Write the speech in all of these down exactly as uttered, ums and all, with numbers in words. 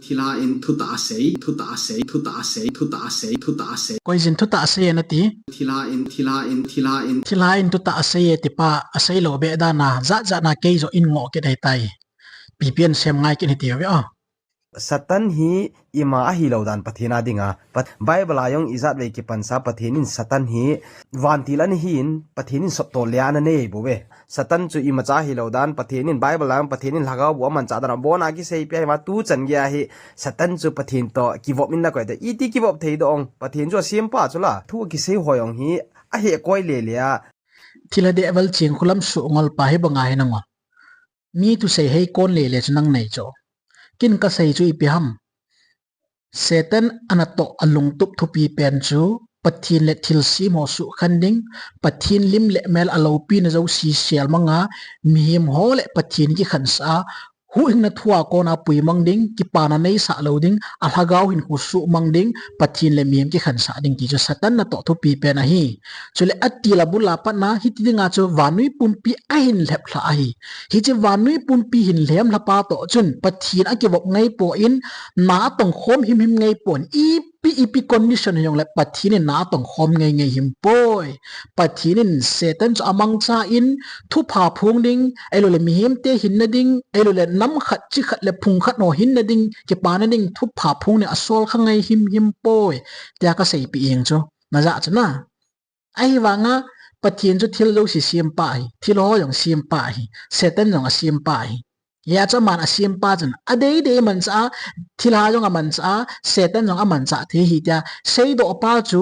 Thilha in thutah asei, thutah asei, thutah asei, thutah asei, thutah asei. Koiyin thutah asei e nati? Thilha in, thilha in, thilha in. Thilha in thutah asei e tipa, asei lou beh dan a, jat jat na kei joh in ngoh kit ahitai. Pipen sem ngai kit hiti uve a. Satan hi ima ahilou dan Pathen a dinga, Pat-, Bible a jong ijat vei kipansa Pathen in Satan hi vantil ana hin, Pathen in sottol le ana nei bou ve. Satan chu imacha hilou dan, Pathen in Bible a jong Pathen in lhagao boh amanchah dan a, born again kisei pia hi ma tu chan gei a hi, Satan chu Pathen toh kivop in na koi te, iti kivop thei doh ong, Pathen chu asempa chu la, thu kisei ho jong hi, ahekoi le le a. Thilha deh val ching khulam suhngol pa hi banga hi nangol. Mi thusei hei kon le le chu nang nei chu. Kin kasei chu ipi ham. Satan anatoh alungtup thupi pen chu Pathen le thilsem ho sukhen ding, Pathen lim le mel aloupina jouse selmang a, mihem ho le Pathen kikhensa a, huhhingna thu a kona puimang ding, kipana neisah lou ding, alhagao hinkho suhmang ding, Pathen le mihem kikhensah ding ti chu Satan natoh thupi pen ahi. Chule atil abul a pat na, hiti dinga chu vannoi pumpi ahin lhep lha ahi. Hiche vannoi pumpi hin lhem lha pa toh chun Pathen akivop ngai poi, na atong khom himhim ngai poi, ipi ipi condition hijongle Pathen in na atong khom ngai ngai him poi. Pathen in Satan chu amangcha in thupha phong ding, ahilou le mihem te hinna ding, ahilou le nam khat chi khat le phung khat ho hinna ding, kipana ding thupha phong ding asol kha ngai himhim poi. Tia kaseipi ing chu. Najah chu na. Ahivanga Pathen chu thil jouse sempa ahi, thil ho jong sempa ahi, Satan jong asempa ahi. Hia chu aman asempa chun adei dei amanchah a, thilha jong amanchah a, Satan jong amanchah thei ahi tia seidoh pa chu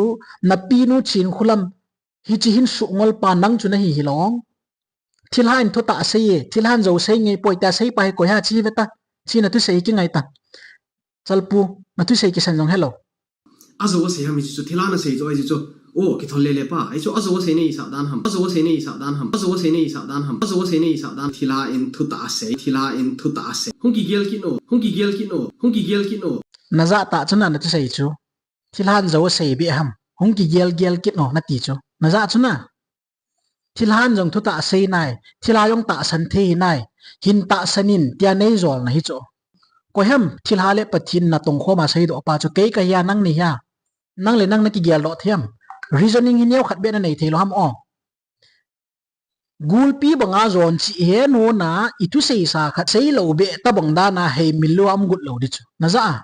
napinu ching khulam hiche hin suhngol pa nang chu nahi hilou. Thilha in thutah asei e, thilhan jou sei ngai poi tia seipa hi koi ham chi veta, chi nathusei kingai ta. Chalpu, nathusei kisan jong helou. Ajou asei ham hichu, thilhan asei chu, ahi chu. O, kithol le le pa, ahi chu, ajou asei nei sah dan ham, ajou asei nei sah dan ham, ajou asei nei sah dan ham, ajou asei nei sah dan, thilha in thutah asei, thilha in thutah asei. Hung kigel kit no, hung kigel kit no, hung kigel kit no. Najah tah chu na nathusei chu. Thilhan jou asei beh ham, hung kigel gel kit no nati chu. Najah chu na. Thilhan jong thutah asei nai, thilha jong tahsan thei nai, hin tahsan in tia neijolna hi chu. Koi ham, thilha le Pathen natong khom a seidoh pa chu kei kahi a nang nahi a. Nang le nang nakigel doh thei ham. Reasoning hi neo khat beh nanei thei lou ham o. Gulpi banga jon chih he nuna, ithusei sa khat seilou beh tabang dan a heimil lou a umgot lou di chu. Najah a.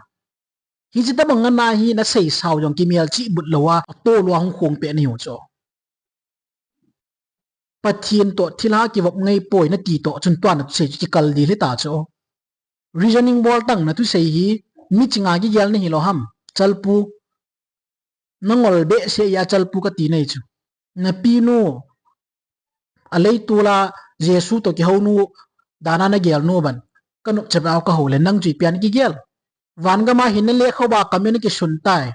Hiche tabang ana hi nasei sao jong kimel chih but lou a, atol lou a hung khong peh nahiu chu. Pathen toh thilha kivop ngai poi nati toh chun tua nathusei chu kikal dil hita chu. Reasoning bol tang nathusei hi, miching a kigel nahi lou ham, Chalpu. Nangol behseh a Chalpu kati nai chu. Napinu, aleitol a Jesu toh kihou nu, dan a nagel nu ban. Kanop chep a kahou le nang chu ipi a nakigel. Van gam a hin nalekha uva comment nakisun tai.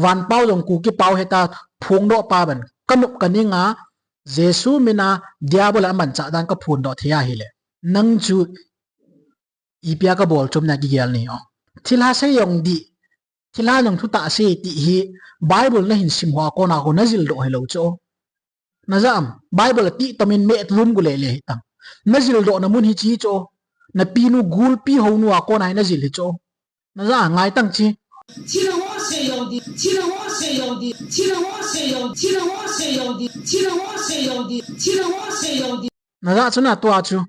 Van pao jong Kuki pao heta phongdoh pa ban. Kanop kaning a Jesu min a Diabol amanchah dan kaphondoh thei ahile. Nang chu ipi a kabol chom na kigel nahi o. Thilha sei jong di, thilha jong thutah sei ti hi Bible nahin sim ho a kona ho najil doh hilou chu. Najah am, Bible a tih tomin me lum gu le le hitang. Najil doh na mun hi chi chu. Napinu gulpi hounu a kona hi najil hi chu. Najah a ngai tang chi. Thilha ho sei jong di, thilha ho sei jong di, thilha ho sei jong di, thilha ho sei jong di, thilha ho sei jong di, thilha ho sei jong di. Najah chu na tua chu.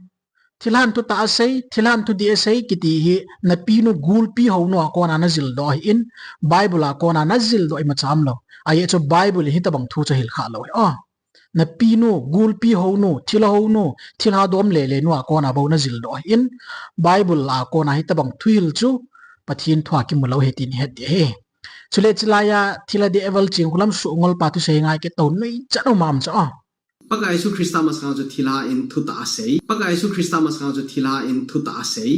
Thilhan thutah asei, thilhan thudih asei kiti hi napinu gulpi hounu a kona najil doh ahin, Bible a kona najil doh imacha umlou. Ajeh chu Bible in hitabang thu chu ahil khah lou hi. O, napinu gulpi hounu, thilha hounu, thilha dom le le nu a kona bou najil doh ahin, Bible a kona hitabang thuhil chu Pathen thu a kimu lou ahi ti nahet ding ahi. Chule chulai a thilha deh val ching khulam suhngol pa thusei ngai kit to nuichat um am chu o. Pakai Jesu Christa masanga chu thilha in thutah asei. Pakai Jesu Christa masanga chu thilha in thutah asei.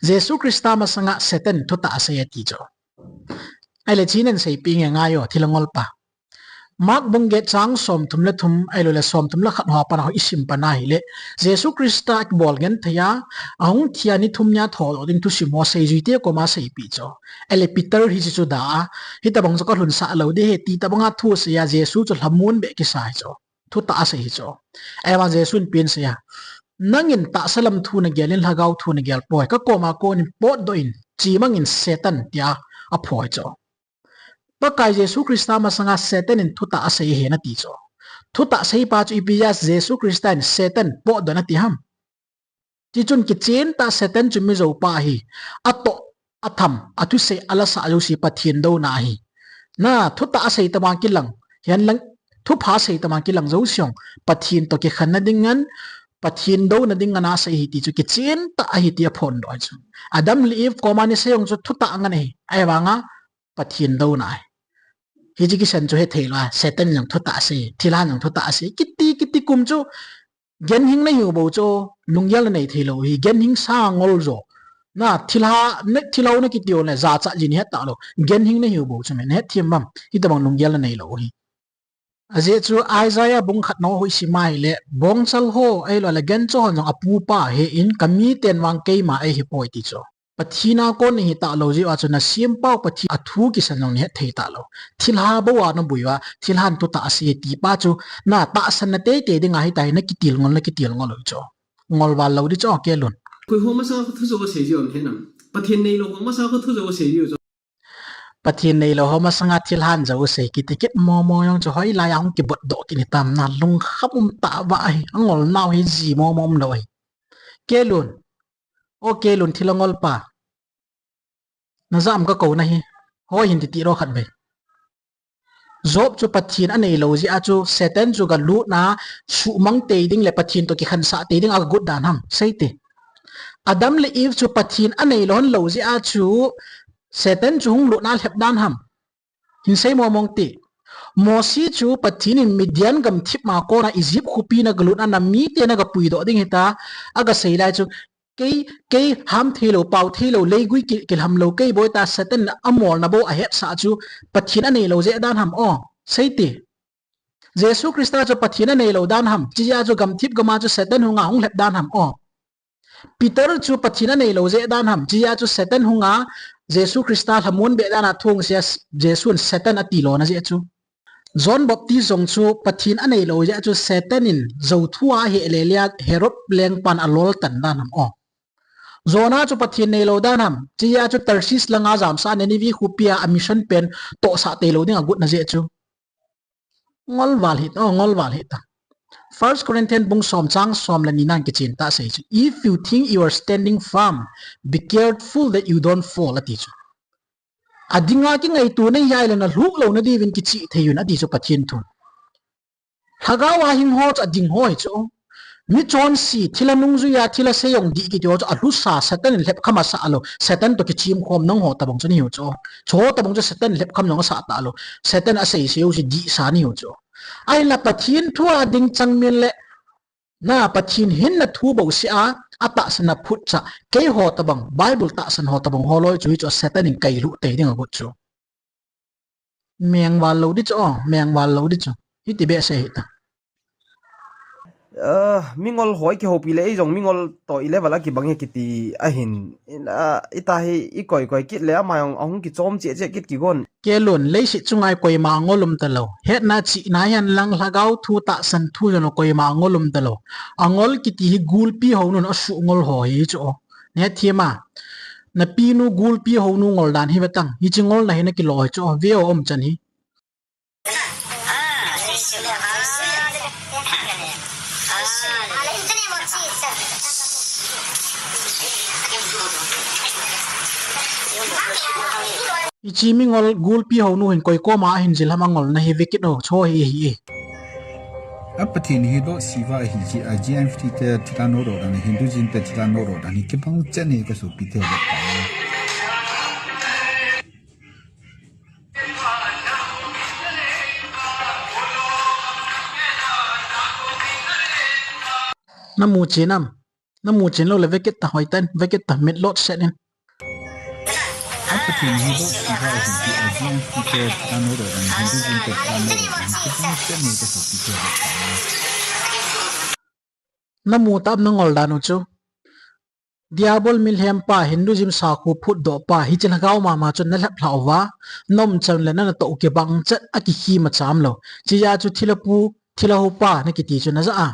Jesu Christa masanga Satan thutah asei ati chu. Ahile chinin seipi nge ngai o, thilha ngol pa. Mark bung get chang somthum le thum, ahilou le somthum le khat ho a pat a ho isim pan ahile. Jesu Christa akibol genthei a, ahung thi a ni thum nia thodoh ding thusim ho seijui te koma seipi chu. Ahile Peter hiche chu da a, hitabang chu kalhunsah lou ding ahi, ti tabang a thu asei a, Jesu chu lhamon beh kisa hi chu. Thutah asei hi chu. Ahivang Jesu in ipi asei a. Nangin tahsa lam thu nagel in lhagao thu nagel poi. Kakoma konin potdoh in. chemangin Satan tia aphoi chu. Pakai Jesu Christa masanga Satan in thutah asei ahi nati chu. Thutah seipa chu ipi jeh a Jesu Christa in Satan potdoh nati ham? Tichun kichentah Satan chu mijoupa ahi. Atoh, atham, athusei, alasah jouse Pathen douna ahi. Na, thutah asei tama kilang, hihen lang, thupha sei tama kilang jouse jong Pathen toh kikhenna ding ngen, Pathen douna ding ngen a asei ahi ti chu kichentah ahi ti aphondoh ahi chu. Adam le Eve koma ana sei jong chu thutah ngen ahi. Ahivanga Pathen douna ahi. Hiche kisan chu hethei lou a, Satan jong thutah asei, thilhan jong thutah asei. Kiti, kiti kum chu genhing nahiu bou chu, lunggel nanei thei lou hi, genhing sa ngol jo. Na, thilha, na, thilha nakiti u le, jachat jin het talou. Genhing nahiu bou chu me, nahet them uvem, hitobang lunggel nanei lou hi. Ajeh chu Isaiah bung khat na ho isim a ahile, bongchal ho, ahilou le gancha hon jong apupa ahin, kamiten vang keima eihi poi ti chu. Pathen a kon nahi talou jeh a chu nasempau Pathen a thu kisan jong nahet thei talou. Thilha bou a nabui uva, thilhan thutah asei tipa chu, na tahsanna teitei dinga hitia hi nakitil ngol, nakitil ngol u chu. Ngol val lou di chu, kelun. Koi ho masanga khu thu jou asei ji um he nam. Pathen neilou ho masanga khu thu jou asei ji u chu. Pathen neilou ho masanga thilhan jou asei kiti kit momo jong chu hoilai a hung kibotdoh kit hitam, na lungkham um tah uva ahi, angol nau hi ji momo umlou ahi. Kelun. O kelun thilha ngolpa. Najah am kakou nahi. Hoi hin titi lou khatvei. Job chu Pathen aneilou jeh a chu Satan chu galut na, suhmang tei ding le Pathen toh kikhansah tei ding agagot dan ham, seite. Adam le Eve chu Pathen aneilou hon lou jeh a chu Satan chu hung lut na alhep dan ham. Hin sei momong te. Mosi chu Pathen in Midian gamthip ma kona Egypt khopi nagalut na, namite nagapuidoh ding hita, agasei lai chu, kei, kei ham theilou, pao theilou, leigui ki, kilhamlou, kei boi ta Satan amolna bou ahetsah chu Pathen aneilou jeh dan ham o, seite. Jesu Christa chu Pathen aneilou dan ham, chijeh a chu gamthip gam a chu Satan hunga hung lhep dan ham o. Peter chu Pathen aneilou jeh dan ham, chijeh a chu Satan hunga Jesu Christa lhamon beh dan a thu hung sei a, Jesun Satan atilona jeh chu. John Baptist jong chu Pathen aneilou jeh a chu Satan in jou thu a ahehlel a Herod lengpan aloltan dan ham o. Jonah chu Pathen neilou dan ham, chijeh a chu Tarshish langa jamsah Nineveh khopia amission pen tohsah teilou ding agotna jeh chu. Ngol val hita, o, ngol val hita. First Corinthians bung som chang som le ni nan kichentah sei chu, if you think you are standing firm, be careful that you don't fall, ati chu. Adinga kingaito nahi ahile nalhuh louna diuvin kichih thei un, ati chu Pathen thun. Lhagao a hing ho chu ading ho hi chu. Michonse, thilha nungjuia, thilha seijong dih kiti ho chu alhusa, Satan in lhepkham asah lou, Satan toh kichemkhom nangho tobang chu nahiu chu. Chuho tobang chu Satan in lhepkham jong asah talou, Satan aseisei jouse dihsa nahiu chu. Ahinla Pathen thua ding chang min le, na Pathen hinna thu bouseh a, atahsan a phutcha, keiho tobang, Bible tahsan ho tobang holoi chu hichu Satan in kailhuh tei ding agot chu. Mengval lou di chu, o, mengval lou di chu. Hiti behseh hita. Ah, mingol ho ikihoupi le, eijong mingol toh i level a kibang e kiti ahin. In, ah, ita hi ikoi koi kit le, ama jong ahung kichom cheh cheh kit kigon. Kelun, leiset chunga hi koima angol um talou. Hetna chihna hihen lang lhagao thu tahsan thu jong koima angol um talou. Angol kiti hi gulpi hounun asuh ngol ho hi chu o. Nahet them a. Napinu gulpi hounu ngol dan hi vetang. Hiche ngolna hi nakilo hi chu o. Ve o umchan hi. Hiche mingol gulpi hounu hin koi koma ahin jil ham angolna hi ve kit o, chu hi ahi e. A Pathen hi doh siva ahi jeh a G M F T te thilha nodoh dan, Hinduism te thilha nodoh dan hi kibang chet e kasopi te ho. Namu chen am? Namu chen lou le vekit ta hoitah in, vekit ta mitlot set in. A Pathen hi doh siva ahi jeh a G M F T te thilha nodoh dan, Hinduism te thilha nodoh dan hi kibang chet e kasopi te ho. Namu tah am nangol dan u chu? Diabol milhem pa, Hinduism sakhu phutdoh pa, hiche lhagao mama chun nalhep lhah uva, naumchan le nanatoh u kibang chet a kikhi macham lou. Chijeh a chu thilha pu, thilha hopa nakiti chu najah a.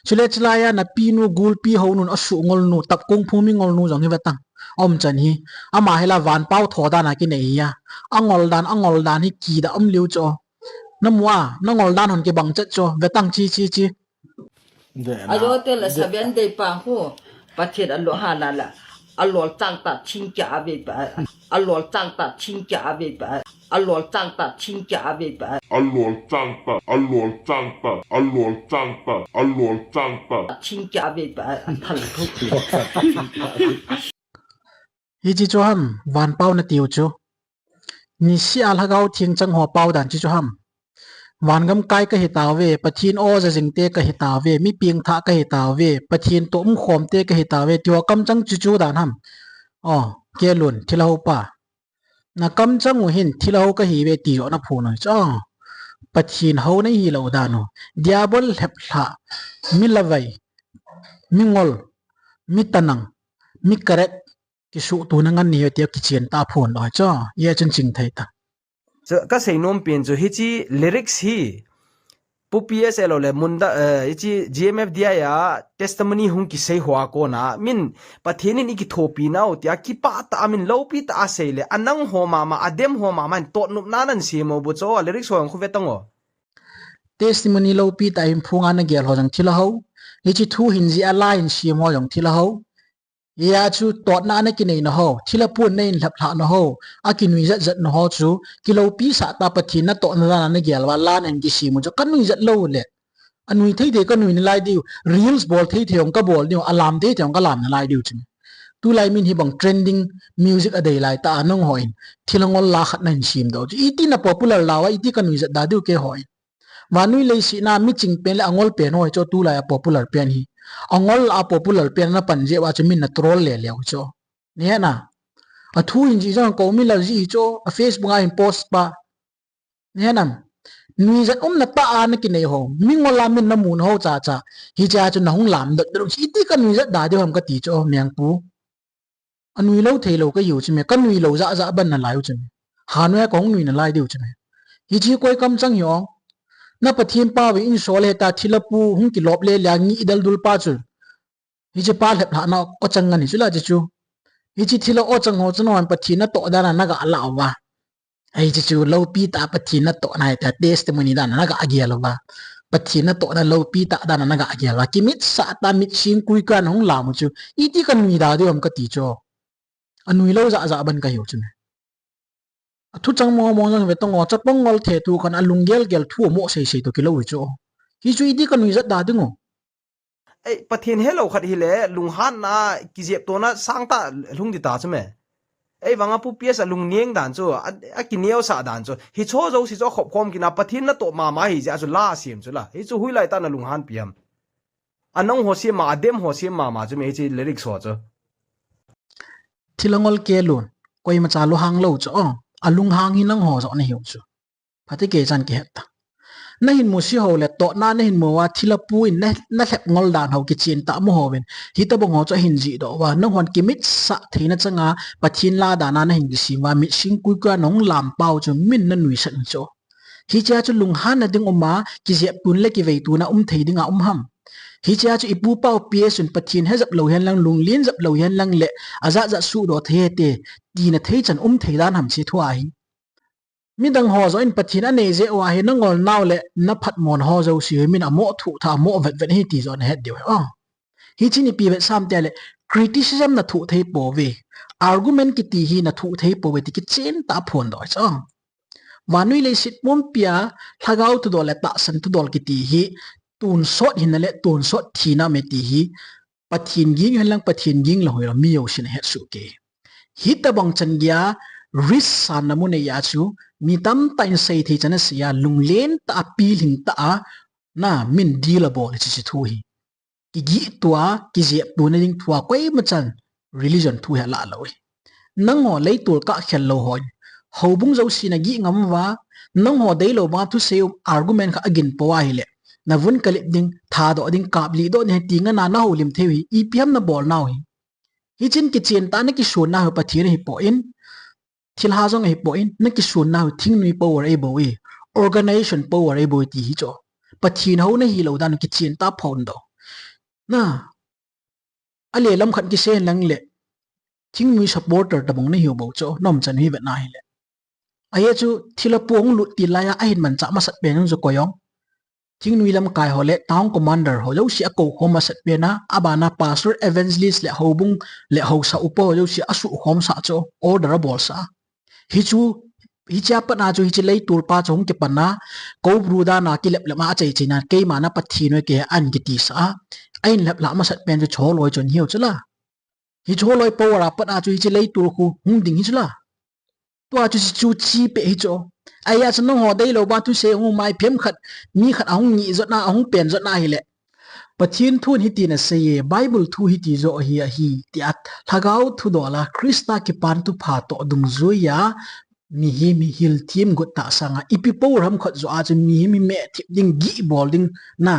Chule chulai a napinu gulpi hounun asuh ngolnu, tapkung phung mingolnu jong hi vetang. Aum chan hi. Ama hi la vanpau tho dan a kinei hi a. Angol dan, angol dan hi kida um liu chu. Namu a, nangol dan hon kibang chet chu. Vetang chi chi chi. Ajo te la seven day pa hu. Pathen a lo ha la la. A lol chang ta thing kya ave pa. A lol chang ta thing kya ave pa. A lol chang ta thing kya ave pa. A lol chang ta, a lol chang ta, a lol chang ta, a lol chang ta. Thing kya ave pa. A thal thu. Hichi chu ham, vanpau natiu chu. Nisih a lhagao theng chang ho pau dan chi chu ham. Vangam kai kahi tauve, Pathen o jajing te kahi tauve, mi pengthah kahi tauve, Pathen toh umkhom te kahi tauve, tiho kamchang chu chu dan ham. O, Kelun, thilha ho pa. Na kamchang u hin thilha ho kahi ve ti joh naphon u chu. Pathen ho nahi lou dan u. Diabol lheplhah, mi lavai, mi ngol, mi tanang, mi karet, kisuhtona ngen nahi tia kichen ta phon lou chu. Ye chun ching thei ta. Chu kasei nom pen chu hichi lyrics hi Pu P S L le Munda, eh, hichi G M F D I a testimony hung kisei ho a kona min Pathen in ikithopi nau tia kipah ta a min loupi ta a sei le anang ho mama, adem ho mama in totnop na nan semo bu chu a lyrics ho ang khu ve tang o. Testimony loupi ta in phunga nagel ho jong thilha ho. Hichi thu hin ji a la in sem ho jong thilha ho. Hia chu totna ana kinei na ho, thilha pun na in lhap lhah na ho, a kinui jat jat na ho chu, kiloupi sah ta Pathen natohna dan a nagel uva, la nan kisem u chu, kanui jat lou le. Anui thei thei kanui nalai diu, reels bol thei thei jong kabol diu, alam thei thei jong kalam nalai diu chu. Tulai min hi bang trending music adei lai ta a nangho in, thilha ngol la khat nahin sem doh chu. Iti na popular la uva, iti kanui jat da diu keiho in. Vannoi leiset a miching pen le angol pen ho hi chu tulai a popular pen hi. Angol a popular pen na pan jeh uva chu min na troll le leu chu. Nahe na. Athu hin ji jong ko mi la ji chu a Facebook a hin post pa. Nahe nam. Nuijat umna ta a na kinei ho. Mi ngol a min na mun ho cha cha. Hiche a chu na hung lam dot dot chu iti kanui jat da diu ham kati chu mengpu. Anui lou thei lou kahiu chu me, kanui lou jah jah ban nalai u chu me. Hanoi a kahung nui nalai diu chu me. Hichi koi kamchang hi ong. Na Pathen pau ve in sol he ta thilha pu hung kilop le le a ngih del dul pa chu. Hichi pa lhep lhah na o chang ngan hi chu la chi chu. Hichi thilha o chang ho chu non Pathen natoh dan a naga la uva. Hichi chu loupi ta Pathen natohna hi ta testimony dan a naga gel uva. Pathen natohna loupi ta dan a naga gel uva. Kimit sah ta mit sing kui kan hung lam u chu. Iti kanui da diu ham kati chu. Anui lou jah jah ban kahiu chu me. Athu chang mong mong jong ve tong o, chapang ngol the thu khan alung gel gel thu mo sei sei to kilou hi chu. Hichu iti kanui jat da ding o. Ei, Pathen helou khat hile, lunghanna, kijeptona sangtah lhung ding ta chu me. Ei, vanga Pu P S a lungneng dan chu, a, akineosah dan chu. Hicho jouse chu akhop khom kit na, Pathen natoh mama hi jeh a chu la sem chu la. Hichu hoilai tah na lunghanpi ham. Anang ho sem ma, adem ho sem mama chu me hichi lyrics ho chu. Thilha ngol Kelun, koima cha lunghang lou chu, o. Alunghang hi nangho joh nahiu chu. Phatecha chan kihet ta. Nahin musit ho le totna nahin mu uva thilha pu in na, nalhep ngol dan ho kichen ta mu ho vin. Hitobang ho chu ahin jih doh uva. Nanghon kimit sah theina changa Pathen la dan a nahin kisem uva. Mit sing kui kui a nahung lam pau chu min nanui sah in chu. Hichea chu lunghanna ding um a, kijeptona le kiveitona um thei ding a um ham. Hichea chu ipu pau P S un Pathen he jep lou hen lang, lunglen jep lou hen lang le, ajat jat suhdoh thei hite, tina thei chan um thei dan ham chi thu ahi. Midang ho joh in Pathen anei jeh uva hi nangol nau le naphatmo na ho jouse hi min amo thuh tha, amo vet vet hi ti joh nahet diu hi. O. Hichi nipi vetsam te le criticism nathoh thei pouve, argument kiti hi nathoh thei pouve ti kichen tah a phondoh chu. Vannoi leiset pumpia lhagao thudol le tahsan thudol kiti hi tonsot hina le tonsot thina me ti hi Pathen ging hen lang Pathen ging lou hilou mi jousen ahet soh kei. Hitobang chan geiya risk sanna mun a chu mi tamtah in seithei chan asei a lunglen tah a pilhing tah a na min deal abol hichi thu hi. Kigih tua, kijeptona ding thua, koima chan religion thu hi alah lou hi. Nangho leitol kah khel lou ho, houbung jouse nagih ngam uva, nangho deilou banga thusei u argument khat agin pou ahile, navun kalip ding, thadoh ding, kaplih doh ding, ti ngan a nahoulim thei u hi, ipi ham nabol nau hi. Hichin kichen tah a nakisonna hi Pathen ahipoi, thilha jong ahipoi, nakisonna hi thingnoi power ahibou e, organization power ahibou e ti hi chu. Pathen hou nahilou dan kichen tah a phondoh. Na, alelam khat kisei lang le, Thingnoi supporter tabang nahiu bou chu, nom chan hi vetna hile. Ahi chu, thilha pu hung lut til laiya ahin manchah masat pen chu koi jong. Thingnoi lamkai ho le town commander ho jouse akou khom masat pen a, abana pastor, evangelist le houbung le haosa upa ho jouse asuh khom sah chu, order abol sah a. Hichu, hiche a pat a chu hiche leitol pa chu hung kipan a, Koubru dan a kilep lep a achai chai na, keima na Pathen ahi kei ahin kiti sah a. Ahin lep lhah masat pen chu Choloi chun hiu chu la. Hiche Choloi power a pat a chu hiche leitol khu hung ding hi chu la. Tua chu chu chi pe hi chu. Ahi a chu nangho deilou ba thusei hung mai phem khat, mi khat ahung ngih jot na, ahung pen jot na hile. Pathen thun hitin asei e, Bible thu hiti jo ahi ahi, tia lhagao thudol a Christa kipan thupha toh dungjuiya, mihem hi hilthem got tah sanga, ipi power ham khat jo a chu mihem hi meh thip ding, gih bol ding, na,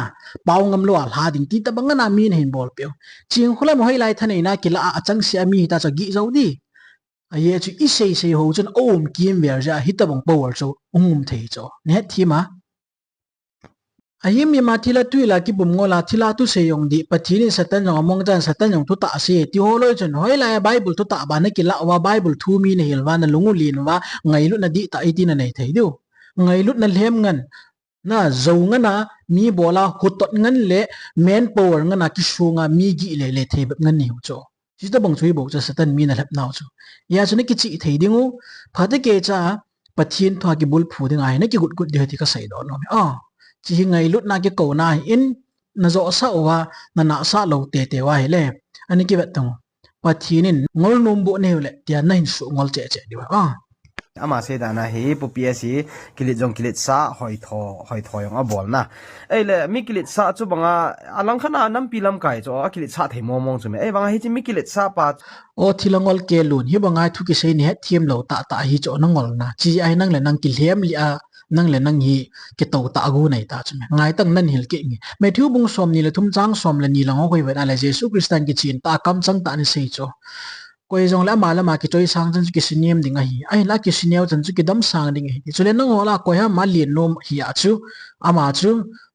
pao ngam lou a lha ding, ti tabang ana min ahin bol peu. Chingkhulam hoilai thaneina kila a, achangseh a mi hita chu gih jou di. Ahi chu isei sei ho chun aum kimvel jeh a hitabang power chu hung um thei chu. Nahet them a. Ahim him a thilha tui la kibum ngol a thilha thusei jong dih, Pathen in Satan jong among chan Satan jong thutah asei, ti ho loi chun hoilai a Bible thutah ba nakilah uva, Bible thu mi nahil uva, nalung u len uva, ngailutna dihtah iti nanei thei diu. Ngailutna lhem ngen, na jou ngen a, mi bol a hutot ngen le manpower ngen a kisung a mi gih le le thei bep ngen nahiu chu. Hitabang chu hi bou chu Satan mi nalhep nau chu. Hia chu nakichih thei ding u, phatecha Pathen thu a kibulphu ding ahi, nakigot got ding ahi ti kasei doh nom e. A, hiche hi ngailutna kikouna ahin, najosah uva, nanahsah lou tete uva ahile, ana kivet tang u. Pathen in ngol nom bou nahiu le, tia nahin suh ngol cheh cheh diu ahi. A. Ama sei dan a hi, Pu P S hi, kilit jong kilitsah, hoitho, hoitho jong abol na. Ahile, mi kilitsah chu banga, alangkhat a nampi lamkai chu, akilitsah thei mong mong chu me. Ahivanga hiche mi kilitsah pa. O thilha ngol Kelun, hibanga thu kisei nahet them lou tah tah hi chu nangol na. Hiche ahi nang le nang kilhem lih a, nang le nang hi kitou tah a gu nei ta chu me. Ngai tang nan hil kit nge. Matthew bung som ni le thum chang som le ni lang ho koi vet a le Jesu Christa in kichen tah a kamchang tah ana sei chu. Koi jong le ama le ama kichoisang chan chu kisinem ding ahi. Ahinla kisineo chan chu kidamsang ding ahi. Chule nangol a koi ham alen nom hi a chu, ama chu,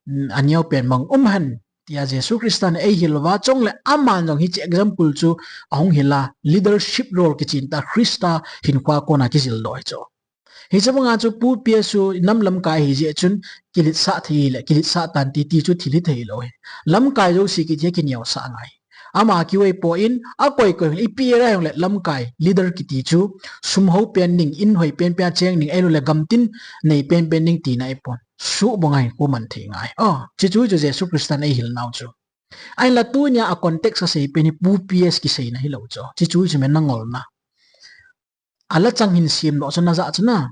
mm, aneo pen mang um hen. Tia Jesu Christa in eihil uva, chule aman jong hiche example chu ahung hil a, leadership role kichen tah Christa hinkho a kona kijil doh ahi chu. Hiche banga chu Pu P S chu nam lamkai ahi jeh chun kilitsah thei le, kilitsah tan ti ti chu thil hithei lou ahi. Lamkai jouse kiti hi akineosah ngai. Ama kiu ahipoi, akoi koi ipi area hung le lamkai leader kiti chu sum hao pen ding, in hoi pen pen a cheng ding, ahilou le gamtin nei pen pen ding tina ahipon. Suh banga hinkho man thei ngai. O, hiche chu chu Jesu Christa in eihil nau chu. Ahinla tunia a context a sei pen hi Pu P S kiseina hilou chu. Hiche chu chu me nangol na. A lachang hin sem doh chu najah chu na.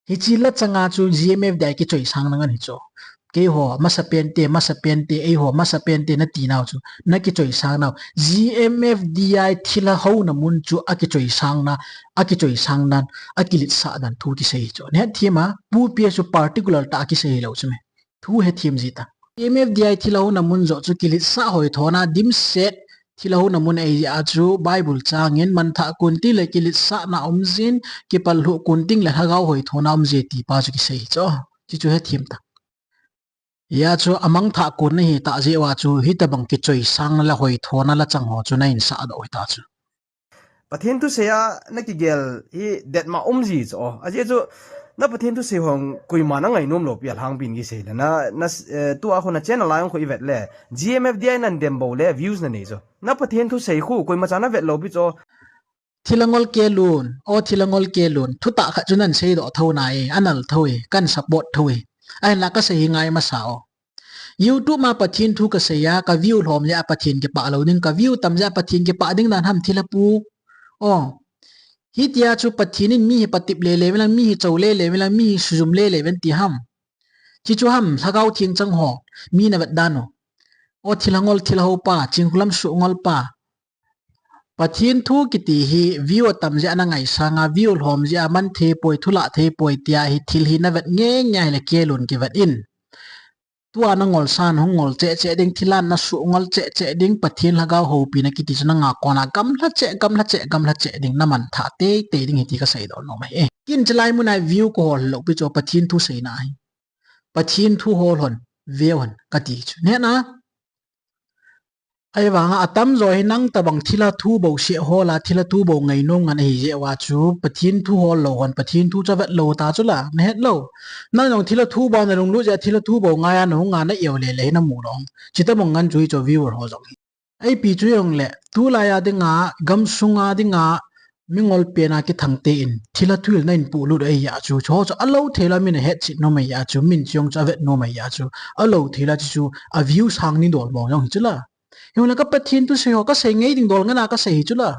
Hiche lachang a chu G M F D I kichoisang na ngen hi chu. Keiho, masa pen te, masa pen te, eiho, masa pen te nati nau chu. Nakichoisang nau. G M F D I thilha houna mun chu akichoisang na, akichoisang dan, akilitsah dan thu kisei hi chu. Nahet them a, Pu P S chu particular tah a kisei hilou chu me. Thu hethem ji ta. G M F D I thilha houna mun joh chu kilitsah hoithona dimset thilha houna mun ahi jeh a chu Bible chang in manthah kon teng le kilitsahna um jin, kipallhuh kon teng le lhagao hoithona um je ti pa chu kisei hi chu. Hiche chu hethem ta. Hia chu amangthah kon nahi tah jeh uva chu hitabang kichoisang le hoithona lachang ho chu nahin sah doh hita chu. Pathen thusei a nakigel hi detma um ji chu. Ajeh chu na Pathen thusei ho koima nangainom lou pi a lhangpi in kisei le na, na, eh, tua khu na channel a jong khu ivet le G M F D I nan dem bou le views nanei chu. Na Pathen thusei khu koima cha navet lou pi chu. Thilha ngol Kelun, o thilha ngol Kelun, thutah khat chu nan seidoh tho nai, anal tho e, kan support tho e. Ahinla kasei hi ngai masa o. YouTube ma Pathen thu kasei a, ka view lhom jeh a Pathen kipah lou ding, ka view tam jeh a Pathen kipah ding dan ham thilha pu. O. Hitia chu Pathen in mi hi patep lele uvin lang, mi hi chou lele uvin lang, mi hi sujum lele uvin ti ham. Hiche chu ham, Lhagao Theng chang ho, mi navet dan u. O thilha ngol, thilha hou pa, Chingkhulam suh ngol pa. Pathen thu kiti hi view atam jeh a nangaisang a, view lhom jeh a man thei poi, thulah thei poi tia hi thil hi navet nge nge hile Kelun kivet in. Tua nangol san hung ngol cheh cheh ding, thilha nasuh ngol cheh cheh ding, Pathen Lhagao houpina kiti chu nanga kona gamla cheh, gamla cheh, gamla cheh ding, namanthah tei tei ding ahi ti kasei doh nom ahi. Ken chulai mun a view kahol lou pi chu Pathen thu seina ahi. Pathen thu hol hon, view hon kati chu. Neh na. Ahivanga atamjo hi nang tobang thilha thu bou seh hol a, thilha thu bou ngainom ngan ahi jeh uva chu, Pathen thu hol lou hon, Pathen thu chu avet lou ta chu la, nahet lou. Nang jong thilha thu bou nalunglut jeh a, thilha thu bou ngai a nahung a na-eu lele hi namu lou. Chutobang ngan chu hichu viewer ho jong hi. Ipi chu jongle, tulai a dinga, gamsunga dinga, mingol pen a kithang te in, thilha thu hil na in puhlut ahi a chu, chu ho chu alou thei la min ahetchet nom ahi a chu, min chu jong chu avet nom ahi a chu, alou thei la chu chu, a view sang ni dol mo jong hi chu la. Hijongle ka Pathen thu sei ho, ka sei ngai ding dol ngan a ka sei hi chu la.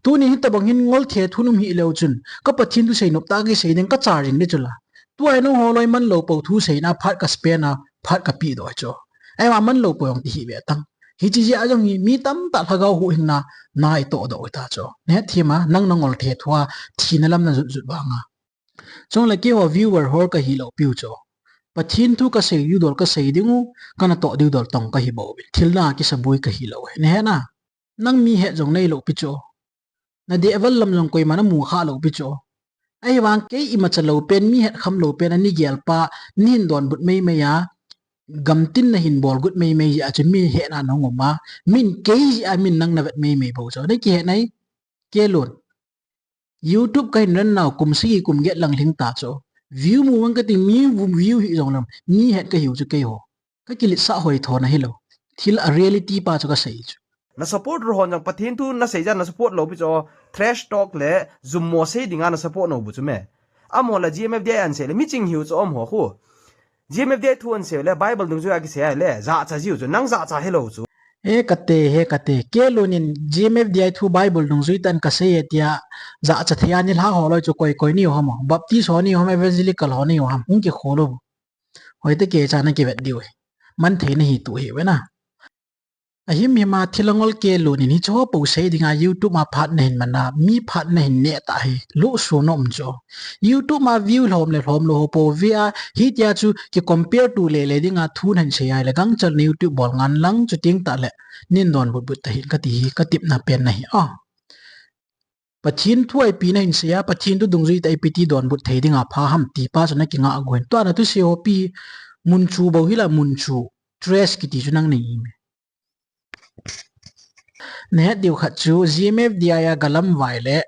Tuni hitobang hin ngol thethu um hih leu chun, ka Pathen thu sei nop tah kisei ding ka char jing di chu la. Tua hi nangho loi man lou pou thu seina phat ka spend a, phat ka peh doh chu. Ahivang man lou pou jong ti hih ve tang. Hiche jeh a jong hi mi tamtah lhagao huhhingna na itoh doh u ta chu. Nahet them a, nang nangol thethu a, thina lam najut jut vang a. Chule keiho viewer hol kahi lou piu chu. Pathen thu kasei diu dol kasei ding u, kana toh diu dol tong kahi bou uvin. Thil dang a kisaboi kahi lou u. Nahet na. Nang mi het jong nei lou pi chu. Na dehval lam jong koima namu kha lou pi chu. Ahivang kei imacha lou pen, mi het kham lou pen, ani gel pa, nahin donbut mei mei a, gamtin nahin bol got mei mei jeh a chu mi hetna nahung um a, min kei jeh a min nang navet mei mei bou chu. Nei kihet nai, Kelun. YouTube kahin run nau kum sagi kum get lang lhing ta chu. View mu ngan kati, mi view hih jong lou, mi het kahiu chu keiho. Ka kiletsah hoi tho na hilou. Thil a reality pa chu kasei chu. Na support ru hon jong Pathen thu nasei jeh a na support lou pi chu, trash talk le jummo sei dinga na support nau bu chu me. Amaho la G M F D I an sei le mi ching hiu chu um ho khu. G M F D I thu an sei le Bible dungjui a kisei le, jahcha jiu chu, nang jahcha hilou chu. He kate, he kate. Kelun in G M F D I thu Bible dungjui tah in kasei e tia, jahcha thei a nilhah ho loi chu koi koi nahiu ham. Baptist ho nahiu ham, Evangelical ho nahiu ham. Hung kikhol u. Hoitah kei cha na kivet diu hi. Man thei nahi tu hi ve na. Ahim him a thilha ngol Kelun in hiche ho pou sei dinga YouTube a phat nahin man a, mi phat nahin neh tah hi, lusu nom chu. YouTube a view lhom le lhom lou ho pou ve a, hitia chu ki compare tu lele dinga thu nahin sei a ahile gangchel na YouTube bol ngan lang chu ting tah le, nin donbut but tahih in kati hi, ka tipna pen nahi a. Pathen thu a ipi nahin sei a, Pathen thu dungjui tah ipi ti donbut thei dinga pha ham ti pa chu na kinga agu hin. Tua na thusei ho pi, mun chu bou hi la mun chu, trash kiti chu nang nei im e. Nahet diu khat chu, G M F D I a galam vai le,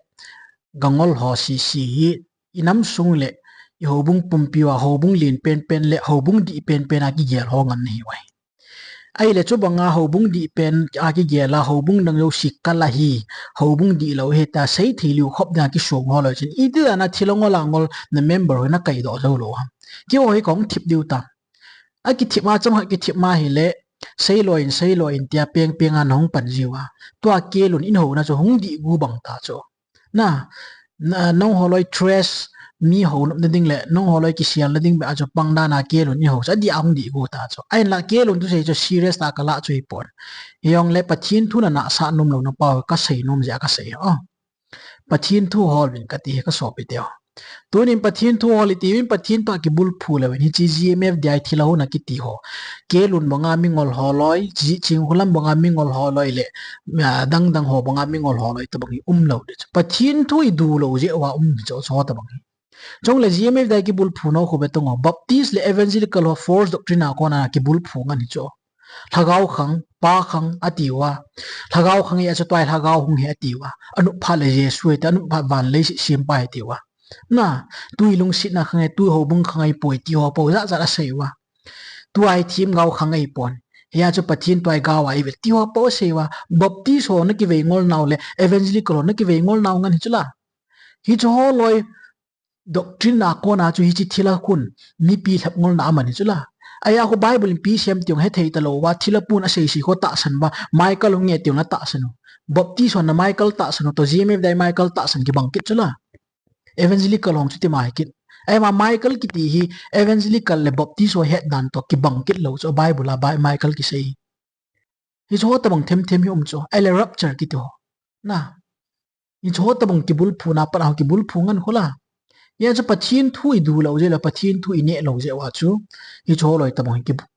gangol ho sisi hi, i nam sung le, i houbung pumpi uva, houbung len pen pen le, houbung dih pen pen a kigel ho ngan nahi uve. Ahile chubanga houbung dih pen a kigel a, houbung dang jouse kal ahi, houbung dihlou ahi tia sei thei lou khop dinga kisong ho loi chun. Iti dan a thilha ngol a ngol na member ho na kaidoh jou lou ham. Keiho hi kahung thip diu ta. Akithip ma chomkhat kithip ma hile, sei loi in, sei loi in tia peng peng a nahung pan jiu a. Tua Kelun in houna chu hung dih gu bang ta chu. Na, na, nangho loi trash mi houna ding le, nangho loi kisel na ding beh a chu pang dan a Kelun in hou chu, adih a hung dih gu ta chu. Ahinla Kelun thusei chu serious tah a kalah chu hipon. Hijongle Pathen thu na nahsah nom lou na pa ho, kasei nom jeh a kasei. Oh. Pathen thu hol uvin kati hi ka sopi teho. Tunin Pathen thu hol iti uvin Pathen thu a kibulphu leu vin hiche G M F D I thilha houna kiti ho. Kelun banga mingol ho loi, Chingkhulam banga mingol ho loi le, ah, dang dang ho banga mingol ho loi tobang hi um lou di chu. Pathen thu i du lou jeh uva um di chu, chu tobang hi. Chule G M F D I kibulphu nau khu be tong o. Baptist le Evangelical ho false doctrine a kona kibulphu ngan hi chu. Lhagao khang, Pa khang ati uva. Lhagao khang ahi a chu tua hi Lhagao hung ahi ati uva. Anop phat le Jesu ahi tia, anop phat van leiset sempa ahi ati uva. Na, tui lungsetna khang ahi, tui houbung khang ahipoi ti ho pou jat jat asei uva. Tua hi themgao khang ahipon. Hia chu Pathen tua hi gao ahi ve ti ho pou asei uva. Baptist ho na kivei ngol nau le Evangelical ho na kivei ngol nau ngan hi chu la. Hiche ho loi doctrine a kona chu hiche thilha khun mipi lhep ngolna aman hi chu la. Ahia khu Bible in ipi asei em ti jong hethei talou uva, thilha pun asei sei khu atahsan uva, Michael hung e ti jong atahsan u. Baptist hon na Michael tahsan u toh, G M F D I Michael tahsan kibang kit chu la. Evangelical hong chu ti mai kit. Ahivang Michael kiti hi Evangelical le Baptist ho het dan toh kibang kit lou chu Bible a Bi-, Michael kisei. Hiche ho tobang them them hi um chu. Ahile rapture kiti ho. Na. Hiche ho tobang kibulphu na pat a ho kibulphu ngan khu la. Hia chu Pathen thu i du lou jeh le Pathen thu i neh lou jeh uva chu. Hiche ho loi tobang hi kibu-,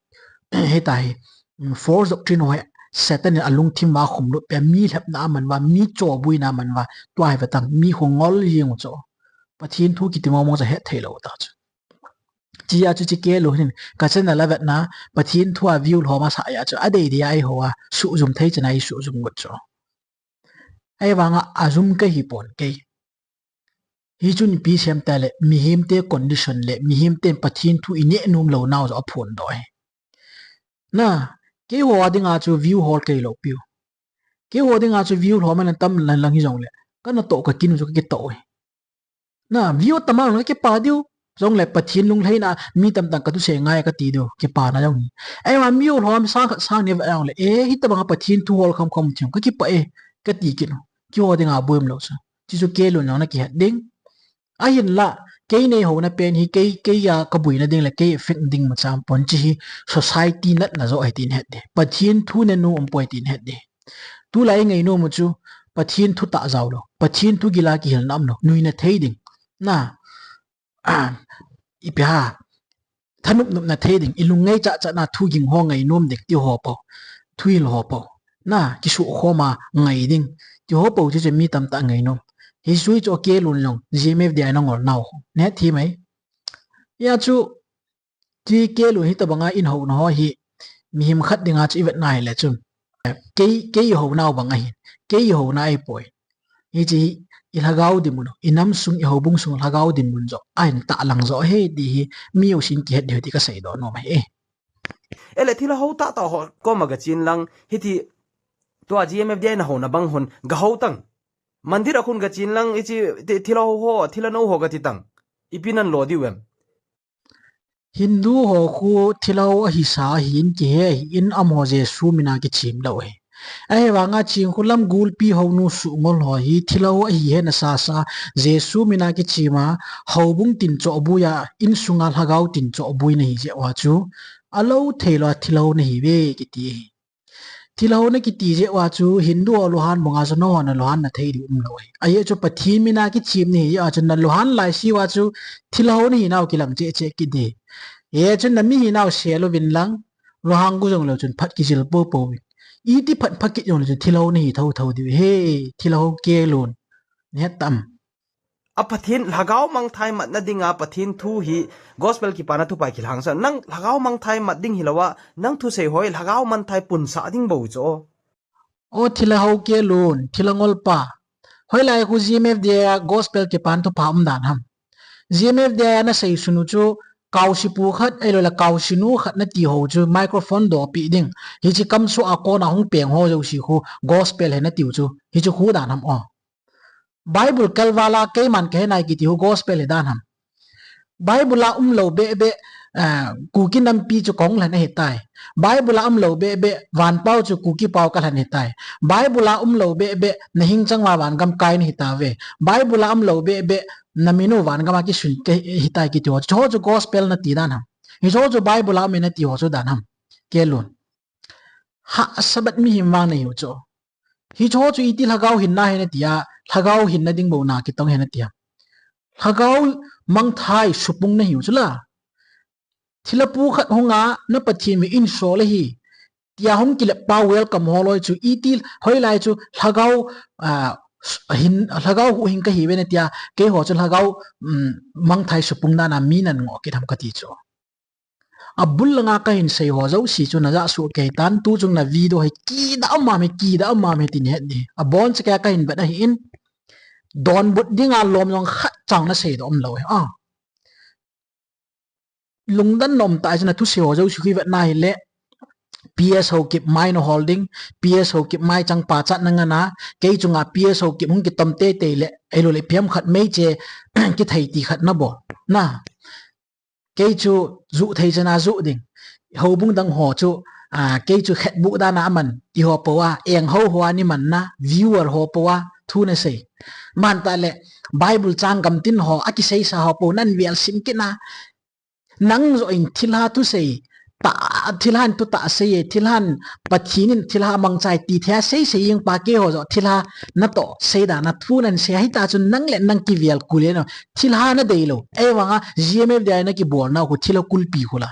hita hi. Mm, false doctrine ho hi Satan in alungthim uva khumlut peh, mi lhepna aman uva, mi chobuina aman uva, tua hi vetang, mi khu ngol jeng u chu. Pathen thu kiti mong mong chu hethei lou ta chu. Chia chu chi kei lou hin ka channel a vetna, Pathen thu a view lhom a sa ya chu adei dei a eiho a suhjum thei chana eisuhjum got chu. Ahivanga ajum kahi pon kei. Hichun ipi sem tale, mihemte condition le mihemten Pathen thu ineh nom lou nau jong aphondoh ahi. Na, keiho dinga chu view hol kei lou piu. Keiho dinga chu view lhom a tam lang lang hijongle, kana toh kakin u chu kakitoh ahi. Na, view atam a kakipah diu. Jongle Pathen lunglhaina mi tamtah in kathusei ngai kati diu, kipana jong hi. Ahivang view lhom sang khat sang ni vet jongle, e, hitobanga Pathen thu hol kham kham thim kakipah e, kati kit u. Keiho dinga boi umlou chu. Chuchu kei lun jong nakihet ding. Ahinla, kei neihouna pen hi kei, kei a kabuina ding le kei effect ding imacha umpon, chi hi society natna joh ahi tin het ding. Pathen thu nenu umpoi tin het ding. Tulai ingainom u chu, Pathen thu tah jao lou, Pathen thu gila kihilna umlou, nuina thei ding. Na, ipi ham, thanop nopna thei ding, ilung ngaicha chana thu ging ho ngainom ding, tiho po, thuhil ho po. Na, kisukhom a ngai ding, tiho po chu chu mi tamtah ngainom. Hichu chu kei lun jong, G M F D I nangol nau. Nahet thei mai. Hia chu, chi kei lun hitobanga inhouna ho hi, mihem khat dinga chu ivetna hile chun, kei, kei ihounau bang ahin, kei ihouna ahipoi. Hiche hi ilhagao dinmun, inam sung, ihoubung sung lhagao dinmun joh ahin tahlang joh ahi ti hi, mi jousen kihet diu ti kaseidoh nom ahi. Ele thilha ho tahtah ho koma gachen lang, hiti tua G M F D I nahouna bang hon gahou tang. Mandir a khun gachen lang, hiche thilha ho, thilha nou ho gati tang. Ipi nan lo diu em? Hindu ho khu thilha ho ahisa ahin kihe ahin, amaho Jesu mina kichem lou ahi. Ahivanga Chinkholam gulpi hounu suhngol ho hi thilha ho ahi hena sasa, Jesu mina kichema, houbung tin chohboi a, insunga lhagao tin chohboi nahi jeh uva chu, alou theilou a thilha ho nahiuve kiti ahi. Thilha ho nakiti jeh uva chu Hindu ho luhan banga chu nangho na luhan na thei diu umlou ahi. Ajeh chu Pathen mina kichem nahi jeh uva chu naluhan laise uva chu thilha ho nahinau kilang cheh cheh kit ding. Hijeh chun nami hinau sel uvin lang, luhan gu jongleu chun phat kijil poupou vin. Iti phat pha kit jongleu chun thilha ho nahi thotho diu ahi, thilha ho kei lun. Nahet tam? A Pathen lhagao mangthai matna dinga Pathen thu hi gospel kipana thupha kilhangsa. Nang lhagao mangthai mat ding hilouva, nang thusei ho hi lhagao mangthai punsah ding bou chu. O thilha ho kei lun, thilha ngolpa. Hoilai khu G M F D I a gospel kipana thupha um dan ham? G M F D I a nasei sunu chu, kaosipu khat, ahiloule kaosinu khat nati ho chu microphone dopi ding. Hiche kamsoh a kona hung peng ho jouse khu gospel hi natiu chu. Hichu khu dan ham o? Bible kalvala keiman kahe nai kiti hu gospel hi dan ham? Bible a umlou behbeh, eh, Kuki nampi chu kahung lhen ahitai. Bible a umlou behbeh vanpao chu Kuki pao kalhen ahitai. Bible a umlou behbeh nahing chang uva vangam kai nahitauve. Bible a umlou behbeh naminu vangam a kisun ahitai kiti ho chu, chu gospel nati dan ham? Hiche ho chu Bible a ume nati ho chu dan ham? Kei lun. Hahsa bat mihem vang nahiu chu. Hiche ho chu iti lhagao hinna hi natia, lhagao hinna ding bou na kitong hi natia. Lhagao mangthai supung nahiu chu la. Thilha pu khat hunga na Pathen min insol ahi, tia hung kilep pa welcome ho loi chu iti hoilai chu lhagao, ah, hin, lhagao huhhing kahiuve natia, keiho chu lhagao, um, mangthai supung dan a mi nan ngoh kit ham kati chu. Abul langa kahin sei ho jouse chu najah soh kei tan, tuchung na video hi kidah um mame, kidah um mame tin het ding. Aboncha kei a kahin vet ahin, donbut dinga lom jong khat chang naseidoh umlou hi. Ah. Lungdon nom tah a chun athusei ho jouse khu ivetna hile, P S Haokip mai nahol ding, P S Haokip mai chang pachat nangana, kei chunga P S Haokip hung kitom teitei le, ahiloule ipi ham khat meiche kithei ti khat nabol. Na, kei chu juh thei chana juh ding. Houbung dang ho chu, ah, kei chu khetbuh dana aman ti ho pou a, eng ho ho a niman na, viewer ho pou a thu nasei. Mantah le, Bible chang gamtin ho, akiseisa ho pou nan vel sim kit na. Nang joh in thilha thusei tah, thilhan thutah sei e, thilhan Pathen in thilha mangchai ti thei a seisei jeng pa keiho joh thilha natoh sei dan a thu nan sei a, hita chun nang le nang kivel kul e no. Thilha nadeilou. Ahivanga G M F D I a nakibolnau khu thilha kulpi khu la.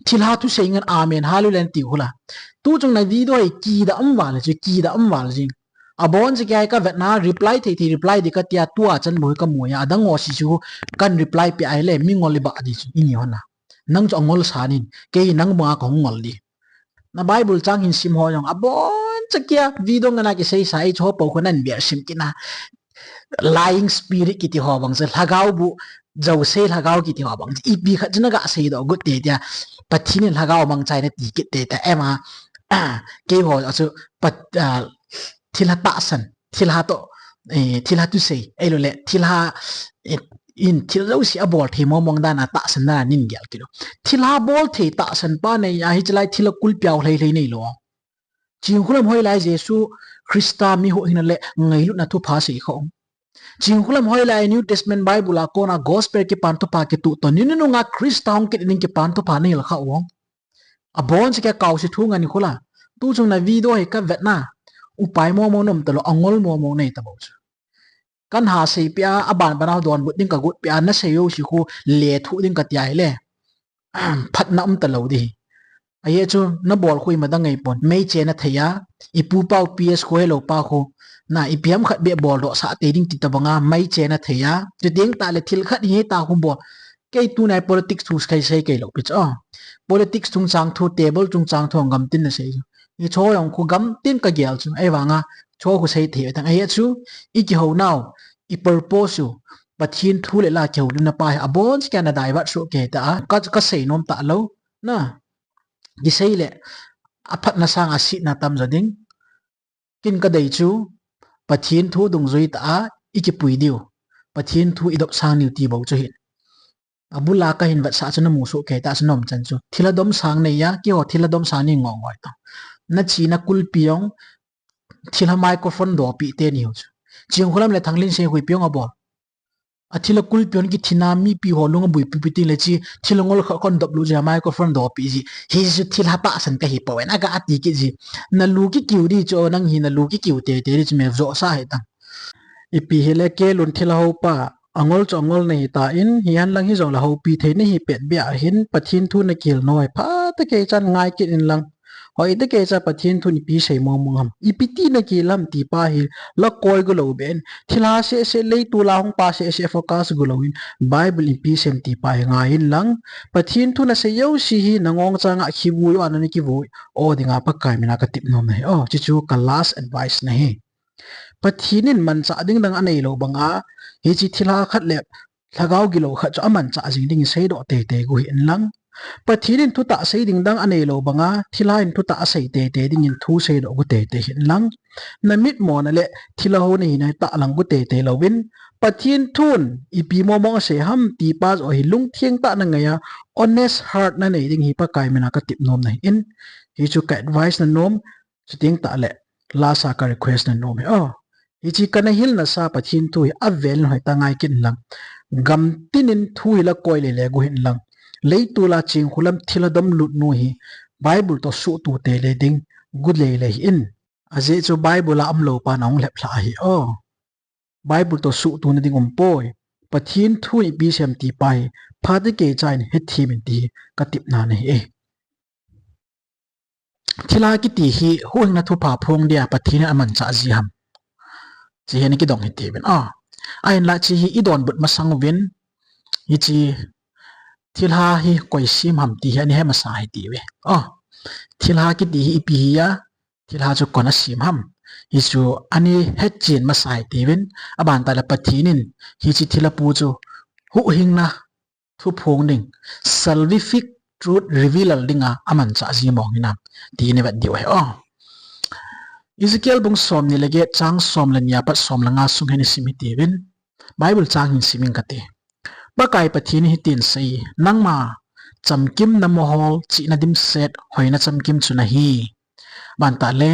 Thilha thusei ngen amen hallelujah nati khu la. Tuchung na video hi kidah um val chu, kidah um val jing. Aboncha kei a kavetna reply thei thei reply ding katia tua chan bou hi kamu a, adang ho jouse chu kan reply peh a hile mingol ibah ding chu ini hon a. Nang chu angol sanin, kei nang banga kahung ngol di. Na Bible chang hin sim ho jong, abon chakia, video ngana kisei sa, ei chu ho po khu nan bia sim kina. Lying spirit kiti ho bang chu, lhagao bu, Jose lhagao kiti ho bang chu, ipi khat chu naga seidoh got te tia, Pathen in lhagao mangchai nati kit te tia, ema, keiho chu, pat, ah, thilha tahsan, thilha toh, eh, thilha thusei, ahilou le, thilha, eh, in thil jouse abol thei mong mong dan a tahsan dan a nin gel kit u. Thilha bol thei tahsan pa nei a, hiche lai thilha kulpi a lhei lhei neilou. Chingkhulam hoilai Jesu Christa mi huhhingna le ngailutna thupha sei kha u. Chingkhulam hoilai New Testament Bible a kona gospel kipan thupha kituh toh, ni nunung a Christa hung kit ding kipan thupha nahil kha u. Abon chakia kaose thu ngan khu la. Tu chung na video hi kavet na, upai mong mong nom talou, angol mong mong nei tabou chu. Kan ha seipeh a, aban ban a donbut ding kagot peh a, nasei jouse khu lethuh ding kati ahile, phatna um talou di hi. Ajeh chu nabol khu ima dang ngei pon, meiche nathei a, ipu pau P S khu helou pa khu, na ipi ham khat beh boldoh sah tei ding ti tobang a, meiche nathei a, chuteng tah le thil khat hi ta khu bol. Kei tunai politics thu sei sei kei lou pi chu. Politics chungchang thu, table chungchang thu, gamtin nasei chu. Hiche jong khu gamtin kagel chu. Ahivanga, hiche khu sei thei tang. Ajeh chu, ikihounau, i purpose u, Pathen thu le la kihouna pa hi, abon chakia na divert soh kei ta a, ka, kasei nom talou. Na, kisei le, aphatna sanga setna tamjo ding. Kin kadei chu, Pathen thu dungjui tah a, ikipui diu. Pathen thu idopsang niu ti bou chu hin. Abul a kahin vetsah chu namu soh kei ta chu nomchan chu. Thilha domsang nei a, keiho thilha domsang nei ngoi ngoi ta. Nachena kulpi jong, thilha microphone dopi teni ho chu. Chingkhulam le Thanglinsei khu ipi jong abol. Athilha kulpi hon kithina mipi ho lung abuipi pi teng le hiche, thilha ngol khat kon dop lut jeh a microphone dopi ji. Hichu thilha tahsan kahi poi, naga ti kit ji. Nalu kikiu di chu, nang hi nalu kikiu tei tei di chu, me jo sa hi tang. Ipi hile Kelun thilha hou pa, angol chu angol nahi tan, hihen lang hijongle houpi thei nahi pet beh a hin, Pathen thu nakihil nau hi, phatah kei chan ngai kit in lang. Hoi tah kei cha Pathen thun ipi sei mong mong ham. Ipi ti nakihil ham ti pa hi la koi golou beh in. Thilha seh seh, leitol a hung pa seh seh focus golou in. Bible ipi sei ham ti pa hi ngai in lang. Pathen thu nasei jouse hi nangong chang a kivui o, ana kivui o dinga Pakai mina katep nom nahi. O, hichu ka last advice nahi. Pathen in manchah ding dang anei lou banga, hiche thilha khat le lhagao gilou khat chu amanchah jing dingin seidoh tei tei gu hih in lang. Pathen in thutah sei ding dang anei lou banga, thilha in thutah asei tei tei dingin thu seidoh gu tei tei hih in lang. Namitmo na le thilha hou nahi na hi tahlang gu tei tei louvin, Pathen thun ipi mong mong asei ham ti pa joh hi lungtheng tah a nangai a, honest heart nanei ding hi Pakai mina katep nom nahi in. Hichu ka advice nanom, chuteng tah le last a ka request nanom hi. O, hiche kana hilna sa Pathen thu hi avel in hoitah ngai kit in lang. Gamtin in thu hi la koi lele gu hih in lang. Leitol a Chingkhulam thilha dom lut nu hi Bible toh suhtuh tei le ding gu lele hih in. Ajeh chu Bible a umlou pa nahung lhep lha ahi. O, Bible toh suhtuh na ding um poi. Pathen thu ipi sei ham ti pa hi phatah kei cha in hethem in ti hi katepna nahi e. Thilha kiti hi huhhingna thupha phong dia Pathen in amanchah ji ham, hiche hi ana kidong hitiuvin. A, ahinlah hiche hi idonbut masang uvin, hiche thilha hi koi sem ham ti hi ana he masa hitiuve. A, thilha kiti hi ipi hi a, thilha chu koin asem ham, hichu ana hetchen masa hitiuvin. Aban tah le Pathen in hiche thilha pu chu huhhingna thu phong ding, salvific truth reveal dinga amanchah ji mong hinam ti hi navet diu ahi. O, Ezekiel bung somni le get, chang som le ni a pat som le nga sung hi nasim hitiuvin. Bible chang hin sim inge kati. Pakai Pathen in hitin asei, nangma chamkim, namohol, chihna dimset, hoina chamkim chu nahi. Aban tah le,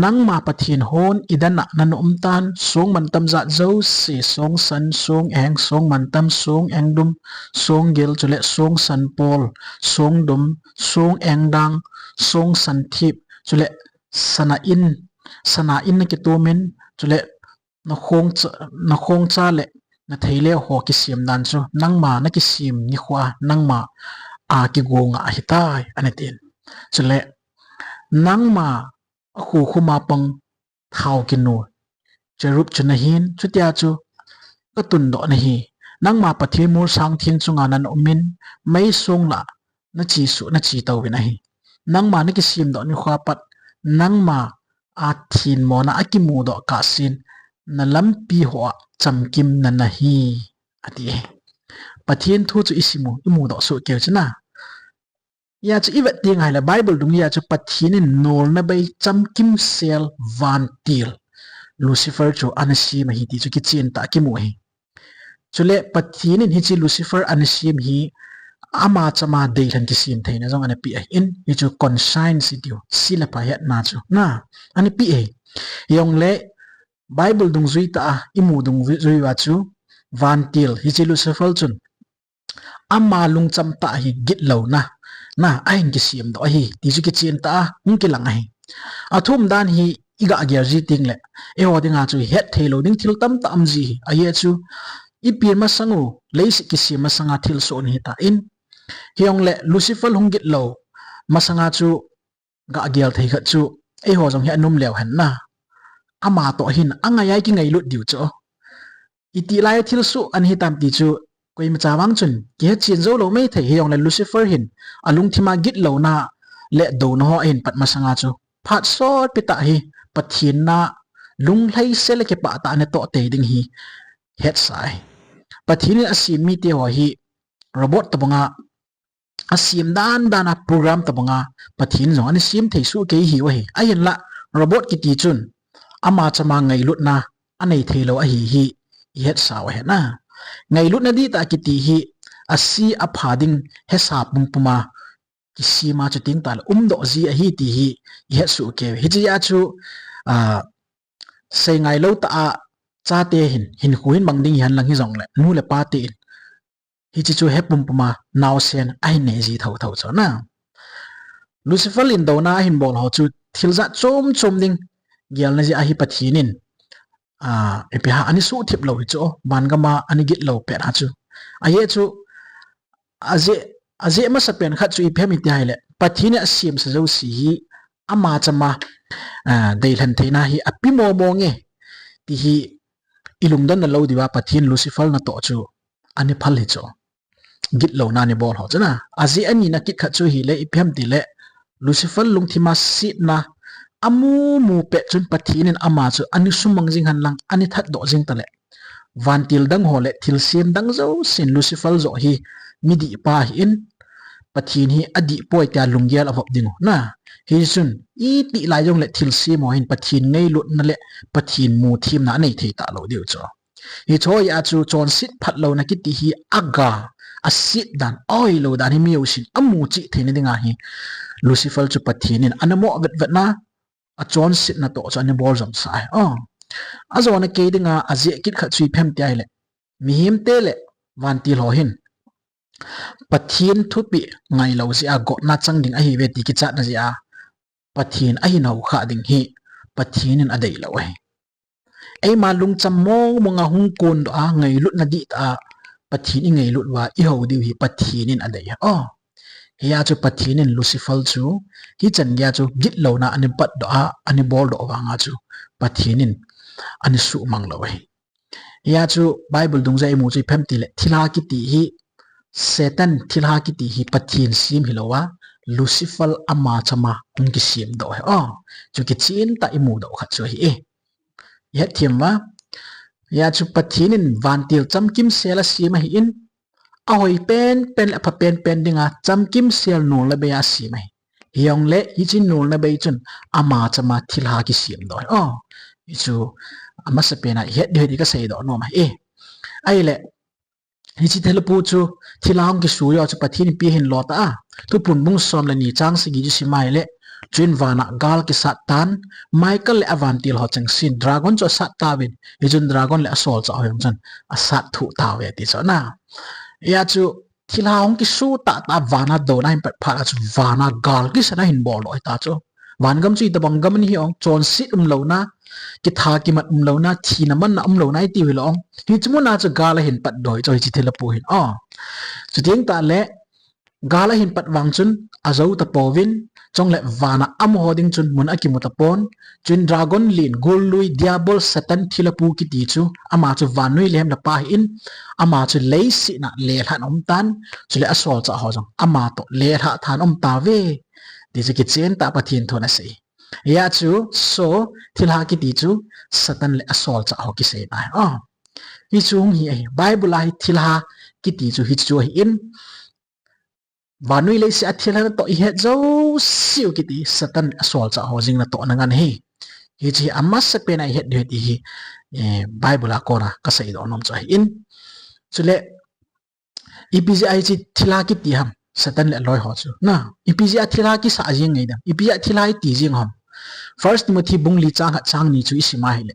nangma Pathen hon Eden a nana um tan, song mantam jat jouse, song san, song eng, song mantam, song engdum, song gil, chule song sanpol, song dum, song engdang, song santhip, chule sana in, sana in nakitumin, chule nakhongcha, nakhongcha le nathei le ho kisem dan chu nangma nakisem nikho a nangma a kigonga ahitai, ana tin. Chule nangma akhukhum a pang thao kinu cherub chu nahin, chutia chu katundoh nahi. Nangma Pathen molsang theng chunga nana umin, meisong lah nache suh, nache tou vin ahi. Nangma nakisem doh nikho a pat, nangma a thinmona akimu doh kah sen, na lampi hoa chamkim na nahi, ati e. Pathen thu chu isim u, imu doh soh keu chu na. Hia chu ivet teng ahile Bible dung hia chu Pathen in nolna bei chamkimsel vantil Lucifer chu ana sem ahi ti chu kichen tah a kimu ahi. Chule Pathen in hiche Lucifer ana sem hi ama chama deilhen kisem theina jong ana pe ahin, hichu conscience itiu, se le pha hetna chu na ana pe ahi. Hijongle Bible dungjui tah a imu dungjui uva chu vantil hiche Lucifer chun ama lungcham tah hi gitlouna na ahin kisem doh ahi ti chu kichen tah a hung kilang ahi. Athum dan hi iga gel ji teng le eiho dinga chu het thei lou ding thil tamtah um ji ahi. Ajeh chu ipi masang u, leiset kisem masanga thilsoh nahi tan, hijongle Lucifer hung gitlou masanga chu ga gel thei khat chu eiho jong hi anom leu hen na. Ama toh hin angai a ikingailut diu chu, iti lai a thilsoh ana hitam ti chu koimacha vang chun kihetchen jou lou mei thei. Hijongle Lucifer hin alungthim a gitlouna le douna ho ahin pat masanga chu phat sotpi tah hi Pathen na lunglhaisel le kipah tah a natoh tei ding hi hetsa ahi. Pathen in asem mite ho hi robot tobanga, asem dan dan a program tobanga Pathen jong ana sem thei soh kei hiu ahi. Ahinla robot kiti chun ama chama ngailutna anei thei lou ahi hi ihetsau ahi na. Ngailutna dihtah kiti hi ase apha ding hesa pumpum a kisem a, chuteng tahle umdoh ji ahi ti hi ihet soh kei. Hiche a chu, a, seingai lou tah a chate hin, hinkho hin mang ding hihen lang hijongle nu le pa te in hiche chu he pumpum a naosen ahin nei ji thotho chu na. Lucifer in douna ahin bol ho chu thil jat chom chom ding gelna jeh ahi. Pathen in, a, ipi ham, ana suhthip lou hi chu, vangam a ana gitlou pet a chu. Ajeh chu, ajeh, ajeh masapen khat chu ipi ham iti ahile, Pathen in asemsa jouse hi ama chama, a, deilhen theina hi ape momo nge ti hi ilungdonna lou diuva Pathen Lucifer natoh chu ana phal hi chu. Gitlouna ana bol ho chu na. Ajeh anina kit khat chu hile ipi ham tile, Lucifer lungthim a setna amu mu pet chun Pathen in ama chu ana sumang jing hen lang, ana thatdoh jing tale, vantil dang ho le thilsem dang jousen Lucifer joh hi midihpa ahin, Pathen hi adihpoi tia lunggel avop ding u na. Hichun iti lai jongle thilsem ho hin Pathen ngailutna le Pathen muthemna anei thei talou diu chu. Hiche a chu chonset phatlouna kiti hi aga, aset dan, aoilou dan hi mi jousen amu cheh theina dinga hi Lucifer chu Pathen in ana mo vetvet na, achonsetna toh chu ana bol jomsa ahi. O, ajona kei dinga ajeh kit khat chu ipi ham ti ahile, mihemte le vantil ho hin Pathen thupeh ngailou jeh a gotna chang ding ahiuve ti kichatna jeh a Pathen ahin houkhah ding hi Pathen in adeilou ahi. Eima lungcham mong mong a hung kondoh a, ngailutna dihtah a Pathen ingailut uva ihou diu hi Pathen in adei ahi. O, hia chu Pathen in Lucifer chu hichan geiya chu gitlouna ana patdoh a, ana boldoh vanga chu Pathen in ana suhmang lou ahi. Hia chu Bible dungjuia imu chu ipi ham tile, thilha kiti hi, Satan thilha kiti hi Pathen sem hilouva, Lucifer ama chama hung kisemdoh ahi. O, chu kichen tah a imudoh khat chu ahi e. Ihet them uva, hia chu Pathen in vantil chamkimsel asem ahin, ahoi penpen le apha penpen dinga chamkimsel nolna bei a asem ahi. Hijongle hiche nolna bei chun ama chama thilha kisemdoh ahi. O, hichu amasapen a ihet diu ahi ti kaseidoh nom ahi e. Ahile, hiche thilhapu chu, thilha hung kisujou chu Pathen in ipi ahin lo ta a. Thuphon bung som le ni chang sagi chu sim ahile, chuin vana gal kisat tan, Michael le avantil ho chengsen dragon chu asat tauvin, hichun dragon le asolchah ho jong chun asat thuh tauve ti chu na. Hia chu thilha hung kisu tahtah a vana douna ahin pat phat a chu vana gal kisat ahin boldoh hita chu. Vangam chu itobang gam ahi ong, chonset umlouna, kitha kimat umlouna, thina manna umlouna itiu hilou ong. Hiche muna chu gal ahin patdoh hi chu hiche thilhapu hin. O, chuteng tahle, Gal ahin pat vang chun ajo tapouvin, chule vana amaho ding chun mun akimu tapon. Chuin dragon lin, gullui, Diabol, Satan, thilhapu kiti chu, ama chu vannoi le hem lapa ahin, ama chu leiset a lelha in aum tan, chule asolchah ho jong ama toh lelha tah in aum tauve, ti chu kichen tah a Pathen thun asei. Hia chu, so, thilha kiti chu Satan le asolchah ho kiseina ahi. Hichu hung hi ahi. Bible a hi thilha kiti chu hichu ahin, vannoi leiset a thilha natoh ihet jouseu kiti Satan le asolchah ho jing natohna ngen ahi. Hichu hi amasapen a ihet diu ahi ti hi, eh, Bible a kona kaseidoh nom chu ahin. Chule, ipi jeh a hiche thilha kiti ham, Satan le aloi ho chu. Na, ipi jeh a thilha kisah jing ngai dem. Ipi jeh a thilha iti jing ham. First Timothy bung li chang khat chang ni chu isim a ahile,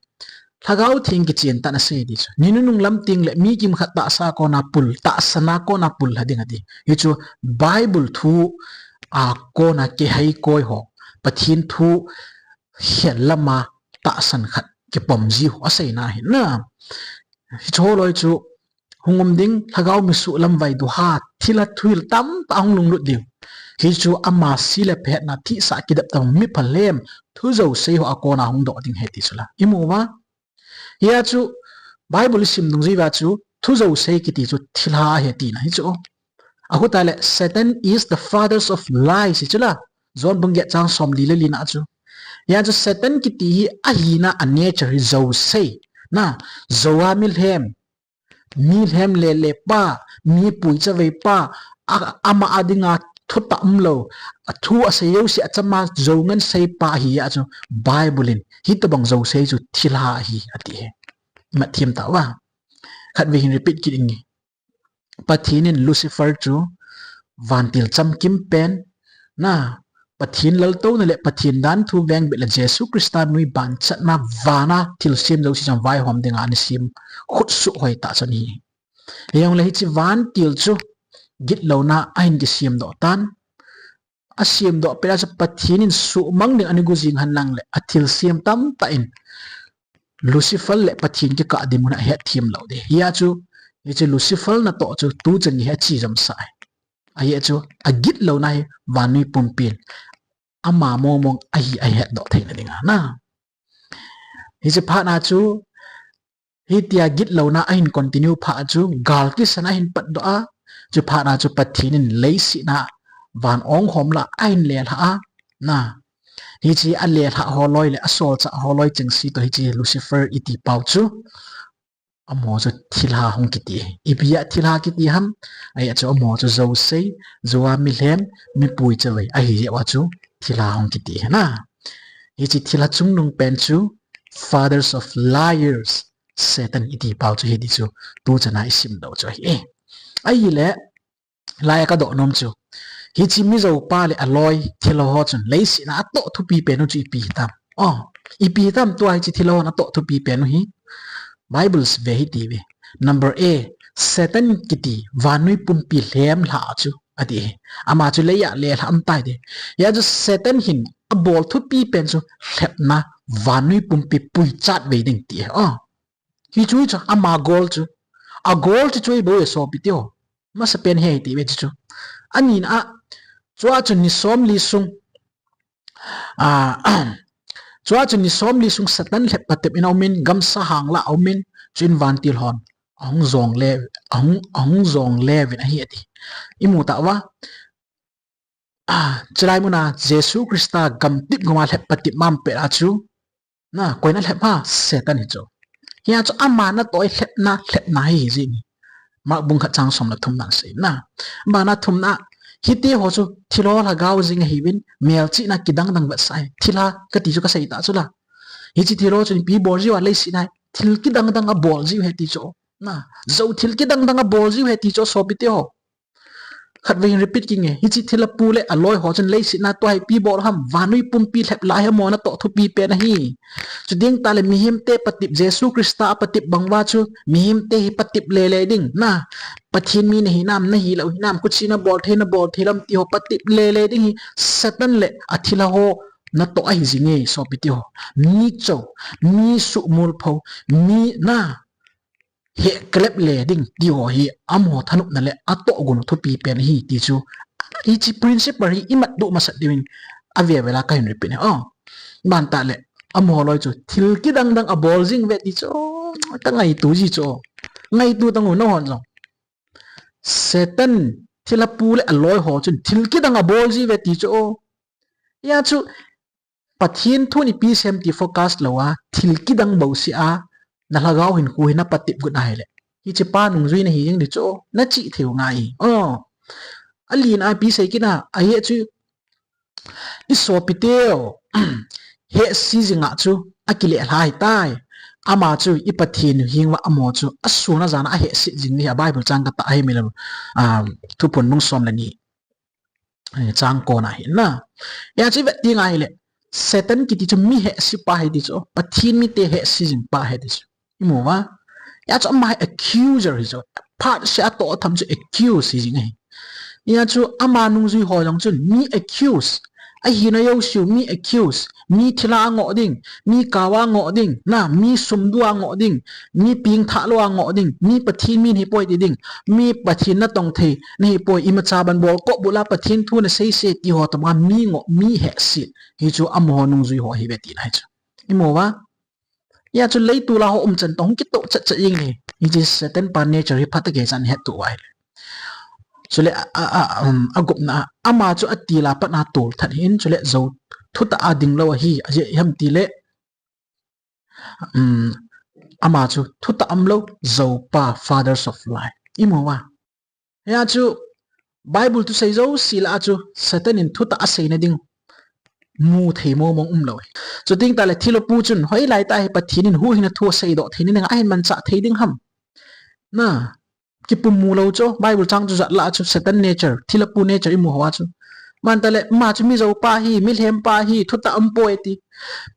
Lhagao Theng kichen tah in asei ti chu, ni nunung lam teng le mi kimkhat tahsa a kona pul, tahsan a kona pul lha ding ati. Hichu Bible thu a kona kihei koi ho, Pathen thu khel lam a tahsan khat kipom ji ho aseina ahi na. Hichu loi chu hung um ding, lhagao misuh lamvai duha, thilha thuhil tamtah hung lunglut ding. Hichu ama si le phetna, thihsah kidep tah, mi phalhem, thu jousei ho a kona hung doh ding ahi ti chu la. Imu uva? Hia chu Bible isim dungjui uva chu thu jousei kiti chu thilha ahi tina hichu. Ahuta le Satan is the fathers of lies, hichu la. John bung get chang somli le lina chu. Hia chu Satan kiti hi ahina a nature hi jousei. Na, jou a mi lhem, mi lhem lele pa, mi puichavei pa, a, ama a dinga thutah umlou, a thu asei jouse achama jou ngen sei pa ahi a chu Bible in hitobang jousei chu thilha ahi ati ahi. Mat them tauva. Khatvei hin repeat kit inge. Pathen in Lucifer chu vantil chamkim pen, na, Pathen laltouna le Pathen danthu vengbit le Jesu Christa nui banchatna vana thilsem jouse chang vaihom dinga ana sem khutsuh hoitah chu ahi. Hijongle hiche vantil chu gitlouna ahin kisemdoh tan. Asemdoh pet a chu Pathen in suhmang ding ana go jing henlang le athilsem tamtah in Lucifer le Pathen kikah dinmun ahet them lou ding. Hia chu, hiche Lucifer natoh chu tuchan gei hi ache jomsah ahi. Ajeh chu agitlouna hi vannoi pumpin ama mongmong ahi ahetdoh theina dinga na. Hiche phat a chu, hitia gitlouna ahin continue phat a chu, gal kisan ahin patdoh a, chuphat a chu Pathen in leiset a van ong hom lah a ahin lelha a, na. Hiche alelha ho loi le asolchah ho loi chengse toh hiche Lucifer iti pau chu, amaho chu thilha hung kiti. Ipi a thilha kiti ham? Ajeh chu amaho chu jousei, jou a mi lhem, mi puichavei ahi jeh uva chu thilha hung kiti ahi na. Hiche thilha chungnung pen chu fathers of lies, Satan iti pau chu hiti chu tuchan a isimdoh chu ahi. Ahile, lai a kadoh nom chu, hiche mi joupa le aloi thilha ho chun leiset a atoh thupi pen u chu ipi hitam? O, ipi hitam tua hiche thilha hon atoh thupi pen u hi? Bible ve hitiuve. Number A, Satan kiti vannoi pumpi lhem lha chu ati ahi. Ama chu lei a lelha um tai ti. Hia chu Satan hin abol thupi pen chu lhepna, vannoi pumpi puichat vei ding ti ahi. O, hichu hichu ama goal chu. A goal chu chu ibol e sopite ho. Masapen hi hitiuve chu chu. Anina a, chua chu ni somli sung, a, chua chu ni somli sung Satan lhep patep in aumin, gamsa hang lah a aumin, chuin vantil hon ahung jongle, ahung, ahung jongle uvin ahi ati. Imu tauva, a, chulai muna Jesu Christa gamtip gama lhep patep ma pet a chu, na, koin alhep ham? Satan hi chu. Hia chu ama natoh lhepna, lhepna hi hijeh in. Mark bung khat chang som le thum na asei na. Bana thumna, hiti ho chu thilha lhagao jing ahiuvin, melchihna kidang dang vetsah ahi. Thilha kati chu kasei tah chu la. Hiche thilha chun ipi bol jiu a leiset a hi thil kidang dang abol jiu ahi ti chu. Na, jou thil kidang dang abol jiu ahi ti chu sopite ho. Khatvei hin repeat kinge. Hiche thilhapu le aloi ho chun leiset a tua hi ipi bol ham? Vannoi pumpi lhep lai hi amaho natoh thupi pen ahi. Chuteng tah le mihemte patep, Jesu Christa apatep bang uva chu mihemte hi patep lele ding. Na, Pathen mi nahi nam, nahilou hinam, kuchi nabol thei, nabol thei lou ham ti ho patep lele ding hi Satan le athilha ho natoh ahi jinge sopite ho. Mi chou, mi suhmol pho, mi na, heh kalep le ding ti ho hi amaho thanopna le atohgon thupi pen ahi ti chu Hiche principle hi imat doh masat diuvin, avel vel a kahin repeat e. Oh. Ban tah le, amaho loi chu, thil kidang dang abol jing uve ti chu, ka ngaitu ji chu. Ngaitu tang u nahon jong. Satan, thilha pu le aloi ho chun, thil kidang abol ji uve ti chu. Hia chu, Pathen thu in ipi sem ti focus lou a, thil kidang bou seh a, na lhagao hinkho hi na patep got ahile, hiche pa nungjui nahi jing di chu, na chih thei u ngai. Oh. Alin a ipi sei kit na, ahi chu, i sopiteu, hehse jing a chu, akile lha ahitai. Ama chu, i Pathen hing uva amaho chu, asun ajan a ahehse jing di hi a Bible chang katah ahi mile. Um, Thuphon bung som le ni. Eh, chang kona hi na. Hia chu i vet ding ahile, Satan kiti chu mi hehse pa ahi ti chu, Pathen mite hehse jing pa ahi ti chu. I mu uva. Hia chu ama hi accuser hi chu. Phat seh a toh tham chu accuse hi jing ahi. Hia chu ama nungjui ho jong chun mi accuse. Ahina jouseu mi accuse. Mi thilha a ngoh ding, mi kava ngoh ding, na, mi sum du a ngoh ding, mi pengthah lou a ngoh ding, mi Pathen mi nahipoi ti ding, mi Pathen natong thei nahipoi, imacha ban bol kop bul a Pathen thu nasei se ti ho tobang a mi ngoh, mi hehse. Hichu amaho nungjui ho ahi uve tina hichu. I mu uva. Hia chu leitol a ho umchan toh hung kitoh chat chat jing ahi. Hiche Satan pa nature hi phatah kei chan het tou ahi. Chule a, a, a, um, agupna a, ama chu atil a pat a tol that ahin, chule jou thutah a ding lou ahi, ajeh ham tile, um, ama chu thutah umlou, jou pa, fathers of lie. I mu uva. Hia chu Bible thusei jouse lah a chu Satan in thutah asei na ding mu thei mong mong umlou. Chuteng tah le thilha pu chun hoilai tah hi Pathen in huhhingna thu asei doh thei na ding ahin manchah thei ding ham. Na, kipum mu lou chu, Bible chang chu jat lah a chu Satan nature, thilha pu nature i mu ho a chu. Ban tah le, ama chu mi jou pa ahi, mi lhem pa ahi, thutah umpoi ti.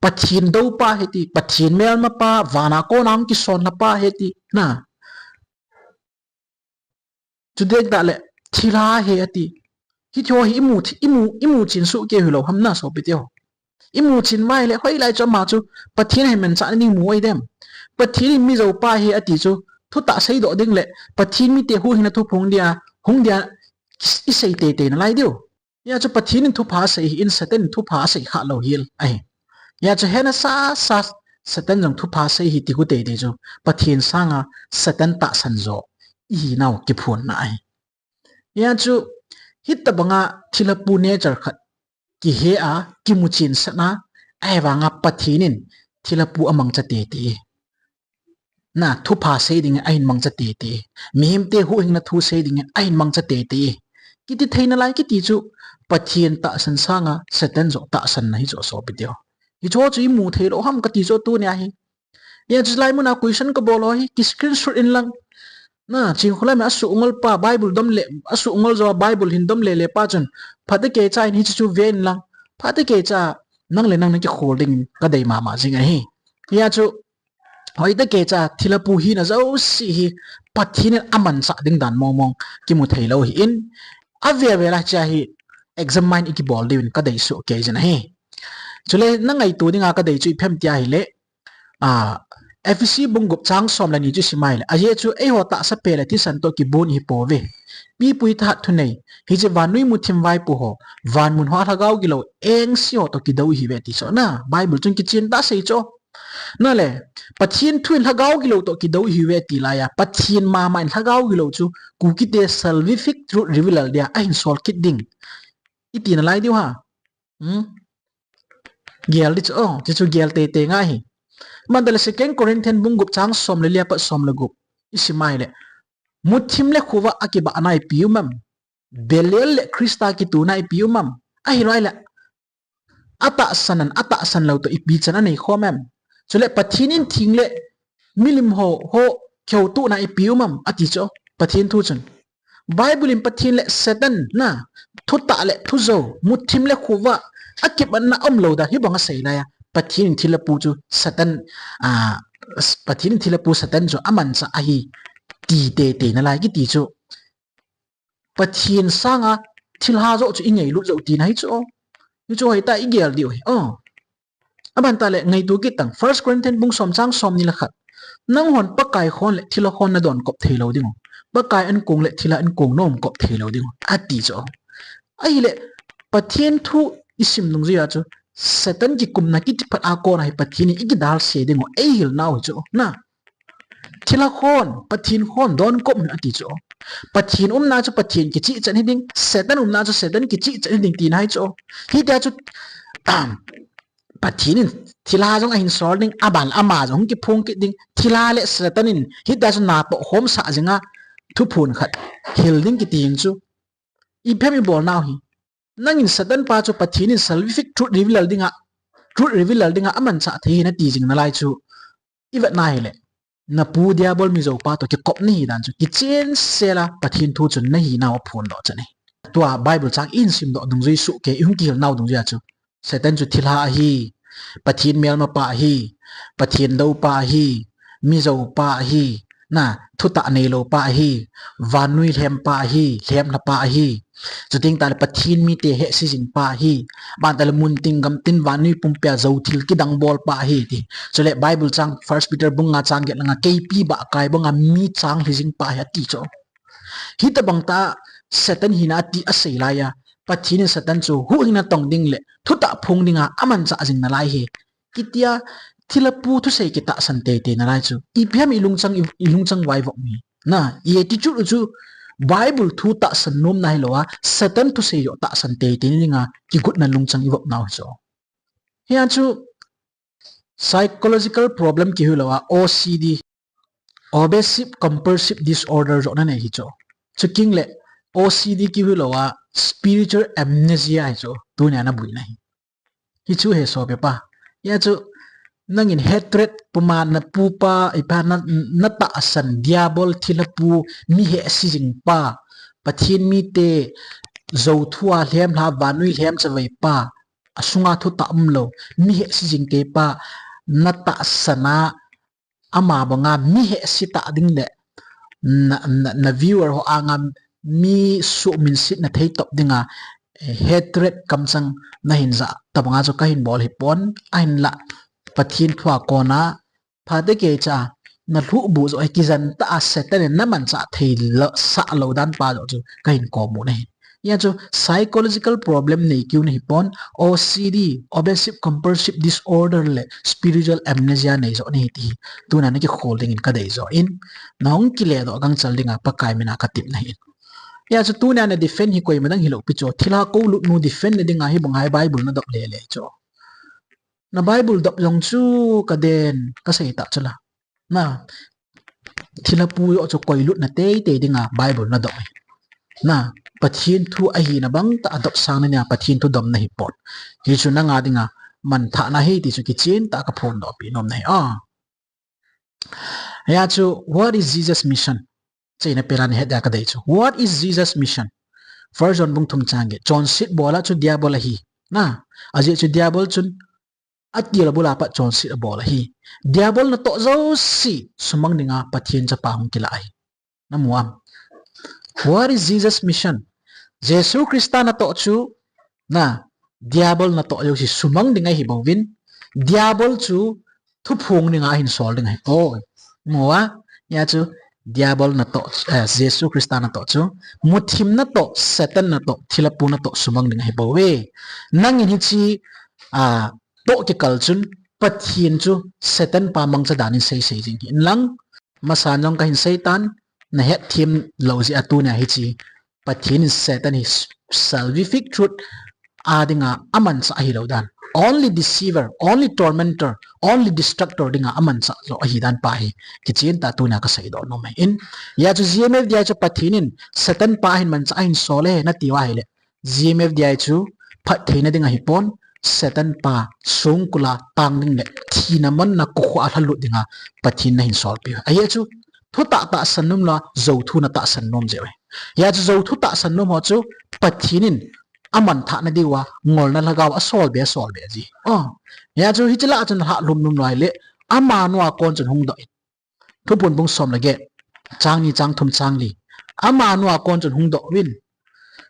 Pathen dou pa ahi ti, Pathen melma pa, van a kona hung kison lha pa ahi ti. Na. Chuteng tah le, thilha ahi ati. Hiche ho hi i mu, i mu, i mu chin soh kei hilou ham na sopite ho. I mu chin uva ahile, hoilai chu ama chu Pathen ahin manchah na ding mu ahi dem. Pathen in mi jou pa ahi ati chu, thutah seidoh ding le, Pathen mite huhhingna thu phong dia, hung dia, i sei teitei nalai diu. Hia chu Pathen in thupha asei ahin, Satan in thupha asei khalou hel ahi. Hia chu hena sasa Satan jong thupha asei ahi ti got teitei chu, Pathen sanga Satan tahsan jo ihinau kiphonna ahi. Hia chu, hitobanga thilha pu nature khat kihe a, kimu chin sah na, ahivanga Pathen in thilha pu amangcha teitei. Na, thupha sei dingin ahin mangcha teitei. Mihemte huhhingna thu sei dingin ahin mangcha teitei. Kiti thei nalai kiti chu, Pathen tahsan sanga Satan jo tahsan na hi chu sopite ho. Hiche ho chu i mu thei lou ham kati chu tunia hi. Hia chu lai mun a question kabol ho hi, ki screenshot in lang. Na, Chingkholam in asuh ngol pa, Bible dom le, asuh ngol jo a Bible hin dom le le pa chun, phatah kei cha in hiche chu ve in lang. Phatah kei cha, nang le nang nakikhol ding kadei mama jing ahi. Hia chu, hoitah kei cha, thilha pu hina jouse hi, Pathen in amanchah ding dan mong mong kimu thei lou ahin, avel vel a hiche hi, examine i kibol diuvin kadei soh kei jin ahi. Chule, na ngaito dinga kadei chu ipi ham tia ahile, a, Ephesi bung gup chang som le ni chu isim ahile, ajeh chu eiho tahsa peh le thisan toh kibon ihi pouve. Mipui thahat thunei, hiche vannoi muthim vaipo ho, vanmun hoa lhagao gilou, engse ho toh kidou ihiuve ti chu na, Bible chun kichen tah a asei chu. Na le, Pathen thu in lhagao gilou toh kidou ihiuve ti laiya, Pathen mama in lhagao gilou chu, Kukite salvific truth reveal dia ahin sol kit ding. Iti nalai diu ham. Hmm? Gel di chu, oh, chu chu gel teitei ngai ahi. Ban tah le Second Corinthian bung gup chang som le li apat som le gup. Isim ahile. Muthim le khovah a kibahna ipi um em. Belial le Christa kituna ipi um em. Ahilou ahile. Atahsan an, atahsan lou toh ipi chan anei khom em. Chule Pathen in theng le milim ho, ho, kihoutohna ipi um em, ati chu, Pathen thu chun. Bible in Pathen le Satan na, thutah le thujou, muthim le khovah, akibatna umlou dan, hibang asei laiya, Pathen in thilha pu chu Satan, a, Pathen in thilha pu Satan chu amanchah ahi, ti teitei nalai kiti chu. Pathen sanga thilha joh chu ingailut jou tina hi chu. Hi chu hoitah igel diu hi. Oh. Aban tah le ngaito kit tang. First Corinthian bung som chang som ni le khat. Nanghon Pakai khon le thilha khon nadon kop thei lou ding u. Pakai ankong le thilha ankong naum kop thei lou ding u. Ati chu. Ahile, Pathen thu i sim nung jeh a chu, Satan kikumna kiti phat a kona hi Pathen in i kidalse ding u, ei hil nau hi chu. Na, thilha khon, Pathen khon, don kop in ati chu. Pathen umna chu Pathen kichih chan hi ding, Satan umna chu Satan kichih chan hi ding tina hi chu. Hitia chu, um, Pathen in thilha jong ahin sol ding, aban ama jong kiphong kit ding, thilha le Satan in hitia chu natoh khom sah jing a, thuphon khat hil ding kiti jing chu. Ipi ham i bol nau hi. Nangin Satan pa chu Pathen in salvific truth reveal dinga, truth reveal dinga amanchah thei hi nati jing nalai chu. I vet na hile, na pu Diabol mijou pa toh kikop nahi dan chu kichen sel a Pathen thu chun nahi nau aphondoh chan ahi. Tua Bible chang i hin simdoh dungjui soh kei, i hung kihil nau dungjui a chu Satan chu thilha ahi, Pathen melmapa ahi, Pathen doupa ahi, mijoupa ahi, na, thutah neilou pa ahi, vannoi lhempa ahi, lhemlhapa ahi. Chuteng tale Pathen mite hehse jing pa ahi. Ban tale muntin gamtin vannoi pumpia jou thil kidang bol pa ahi ti. Chule Bible chang First Peter bung nga chang get langa keipi bahkai banga mi chang lhi jing pa ahi ati chu. Hitabang tah a Satan hina ati asei lai a, Pathen in Satan chu huhhingna tong ding le thutah phong dinga amanchah jing nalai hi. Kitia thilha pu thusei kitahsan teitei nalai chu. Ipi ham i lungchang, i, i lungchang vaivop hi. Na, i attitude u chu Bible thu tahsan nom na hilou a, Satan thusei joh tahsan teitei dinga kigotna lungchang i vop nau hi chu. Hia chu psychological problem kihu lou a, O C D, obsessive compulsive disorder joh nanei hi chu. Chuteng le O C D kihu lou a, spiritual amnesia hi chu. Tunia na buina hi. Hichu he sopi pa. Hia chu nangin hatred puma na pupa, ipa na, na tahsan Diabol thilha pu mi hehse jing pa. Pathen mite jou thua lhemlha vannoi lhem chavei pa. Asunga thutah umlou. Mi hehse jing kei pa. Na tahsan a ama banga mi hehse tah ding le na, na, na viewer ho anga mi suhminsetna thei top dinga, eh, hatred kamchang nahin jah tabanga chu kahin bol hipon, ahinla Pathen thua kona phatecha na lhuhbuh joh hi kijen tah a Satan in na manchah thei sah lou dan pa joh chu kahin komu nahi. Hia chu psychological problem nei kiu nahipon, O C D, obsessive compulsive disorder le spiritual amnesia nei joh nahi ti hi. Tuna na kikhol dingin kadei joh in, nahung kiledoh gangchal dinga Pakai mina katep nahi. Hia chu tuna na defend hi koima dang hilou pi chu, thilha koulut nu defend na dinga hibang hai Bible nadop lele chu. Na Bible dop jong chu kaden, kasei tah chu la. Na, thilha pu joh chu koilutna teitei dinga Bible nadop ahi. Na, Pathen thu ahina bang tah a dopsang na nia Pathen thu dom nahipon. Hichu nanga dinga manthahna ahi ti chu kichen tah a kaphondohpi nom nahi. Ah. Hia chu, what is Jesus' mission? Cheina pena nahet dia kadei chu. What is Jesus' mission? First John bung thum chang get. Chonset bol a chu Diabol ahi. Na, ajeh chu Diabol chun atil a bul a pat chonset abol ahi. Diabol natoh jouse sumang dinga Pathen chapa hung kila ahi. Namu am? What is Jesus' mission? Jesu Christa natoh chu, na, Diabol natoh jouse sumang ding ahi bouvin, Diabol chu thuphong dinga ahin sol ding ahi. Oh, mu a, hia chu Diabol natoh, eh, Jesu Christa natoh chu muthim natoh, Satan natoh, thilha pu natoh sumang ding ahi bouve. Nangin hiche, ah, toh kikal chun Pathen chu Satan pa mangcha dan in seisei jing hih in lang, masan jong kahin seitan, nahet them lou jeh a tunia hiche Pathen in Satan hi salvific truth a dinga amanchah ahilou dan. Only deceiver, only tormentor, only destructor dinga amanchah joh ahi dan pa hi kichen tah a tunia kaseidoh nom ahi in. Hia chu G M F D I chu Pathen in Satan pa ahin manchah ahin sol e nati uva ahile, G M F D I chu phattheina ding ahipon, Satan pa songkul a tang ding le thina monna kokhuh a lhalut dinga Pathen in ahin solpeh. Ahia chu thutah tahsan nom lou a, jou thu natahsan nom jeh uve. Hia chu jou thu tahsan nom ho chu Pathen in amanthah nadiuva ngolna lhagao asolbe, asolbe ji. Oh. Hia chu hiche lah a chun lhahlum nom lou ahile, amanu a kon chun hungdoh in. Thuphon bung som le get, chang ni, chang thum, chang li. Amanu a kon chun hungdoh uvin.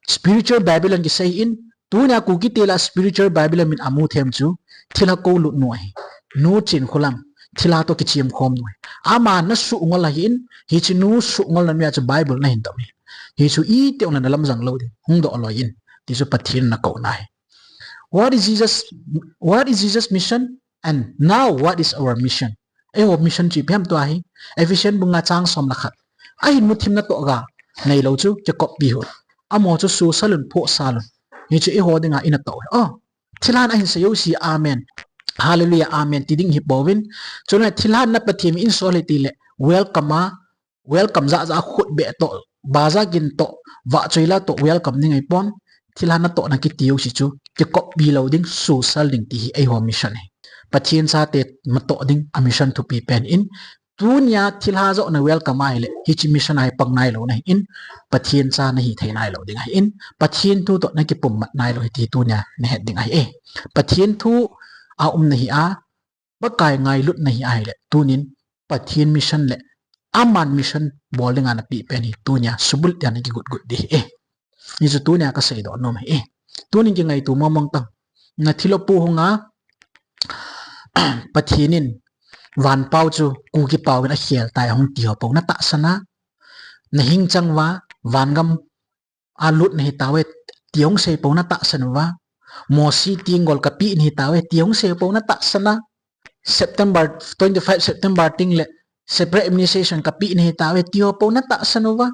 Spiritual Babylon kisei in, tunia Kukite lah a spiritual Babylon min amu them chu, thilha koulut nu ahi. Nu Chinkholam, thilha toh kichemkhom nu ahi. Ama nasuhngol ahin, hiche nu suhngolna noiya chu Bible nahin dom ahi. Hichu itih jongle nalam jang lou ding, hungdoh loi in. Ti chu Pathen in ana kouna ahi. What is Jesus, what is Jesus' mission? And now what is our mission? Eiho mission chu ipi ham tua hi. Ephesian bung nga chang som le khat. Ahin muthim natoh ga neilou chu kikoppi hih un. Amaho chu susal un, phosal un. Hichu eiho dinga ina toh ahi. Oh, thilhan ahin sei jouse, amen. Hallelujah, amen ti ding hi pouvin. Chule thilhan na Pathen in sol e tile welcome a, welcome jahjah a khut beh toh, baja gin toh, vahchoi la toh welcome ding ahipon. Thilhan natohna kiti jouse chu kikoppi lou ding, susal ding ti hi eiho mission ahi. Pathen chate natoh ding a mission thupi pen in, tunia thilha joh na welcome ahile hiche mission a hi pang nailou nahin, Pathen cha nahi thei nailou ding ahin, Pathen thu toh nakipummat nailou ahi ti tunia nahet ding ahi e. Pathen thu a um nahi a, Pakai ngailut nahi ahile, tunin Pathen mission le aman mission bol dinga napeh pen hi tunia subulhit a nakigot got ding ahi e. Hichu tunia kaseidoh nom ahi e. Tunin kingaito mong mong tang. Nathilou pu hunga Pathen in vanpao chu Kuki pao in akhel tai ahung ti ho pou natahsan a, nahing chang uva, vangam a lut nahi tauve ti hung sei pou natahsan uva, Mosi tenggol kapeh nahi tauve ti hung sei pou natahsan a, September, twenty-five September teng le separate administration kapeh nahi tauve ti ho pou natahsan uva.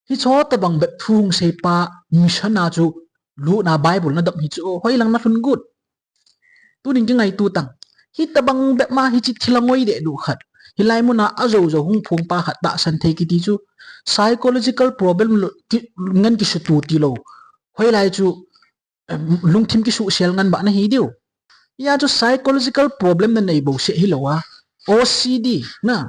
Hiche tobang bep thu hung seipa mission a chu lutna Bible nadop hi chu hoilang nalhun got. Tunin kingaito tang. Hitobang bep ma hiche thil angoi dehduh khat, hilai muna ajou jou hung phongpa khat tahsan thei kiti chu psychological problem lou, ki, ngen kisuto tilou, hoilai chu lungthim kisuhsel ngen ba nahi diu. Hia chu psychological problem nanei bouseh hilou a, O C D na,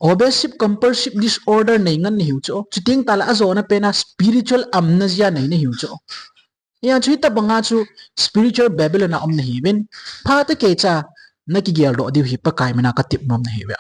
obsessive compulsive disorder nei ngen nahiu chu. Chuteng tahle ajona pen a spiritual amnesia nei nahiu chu. Hia chu hitobanga chu spiritual Babylon a um nahiuvin, phatecha nakigeldoh diu hi Pakai mina katep nom nahiuve.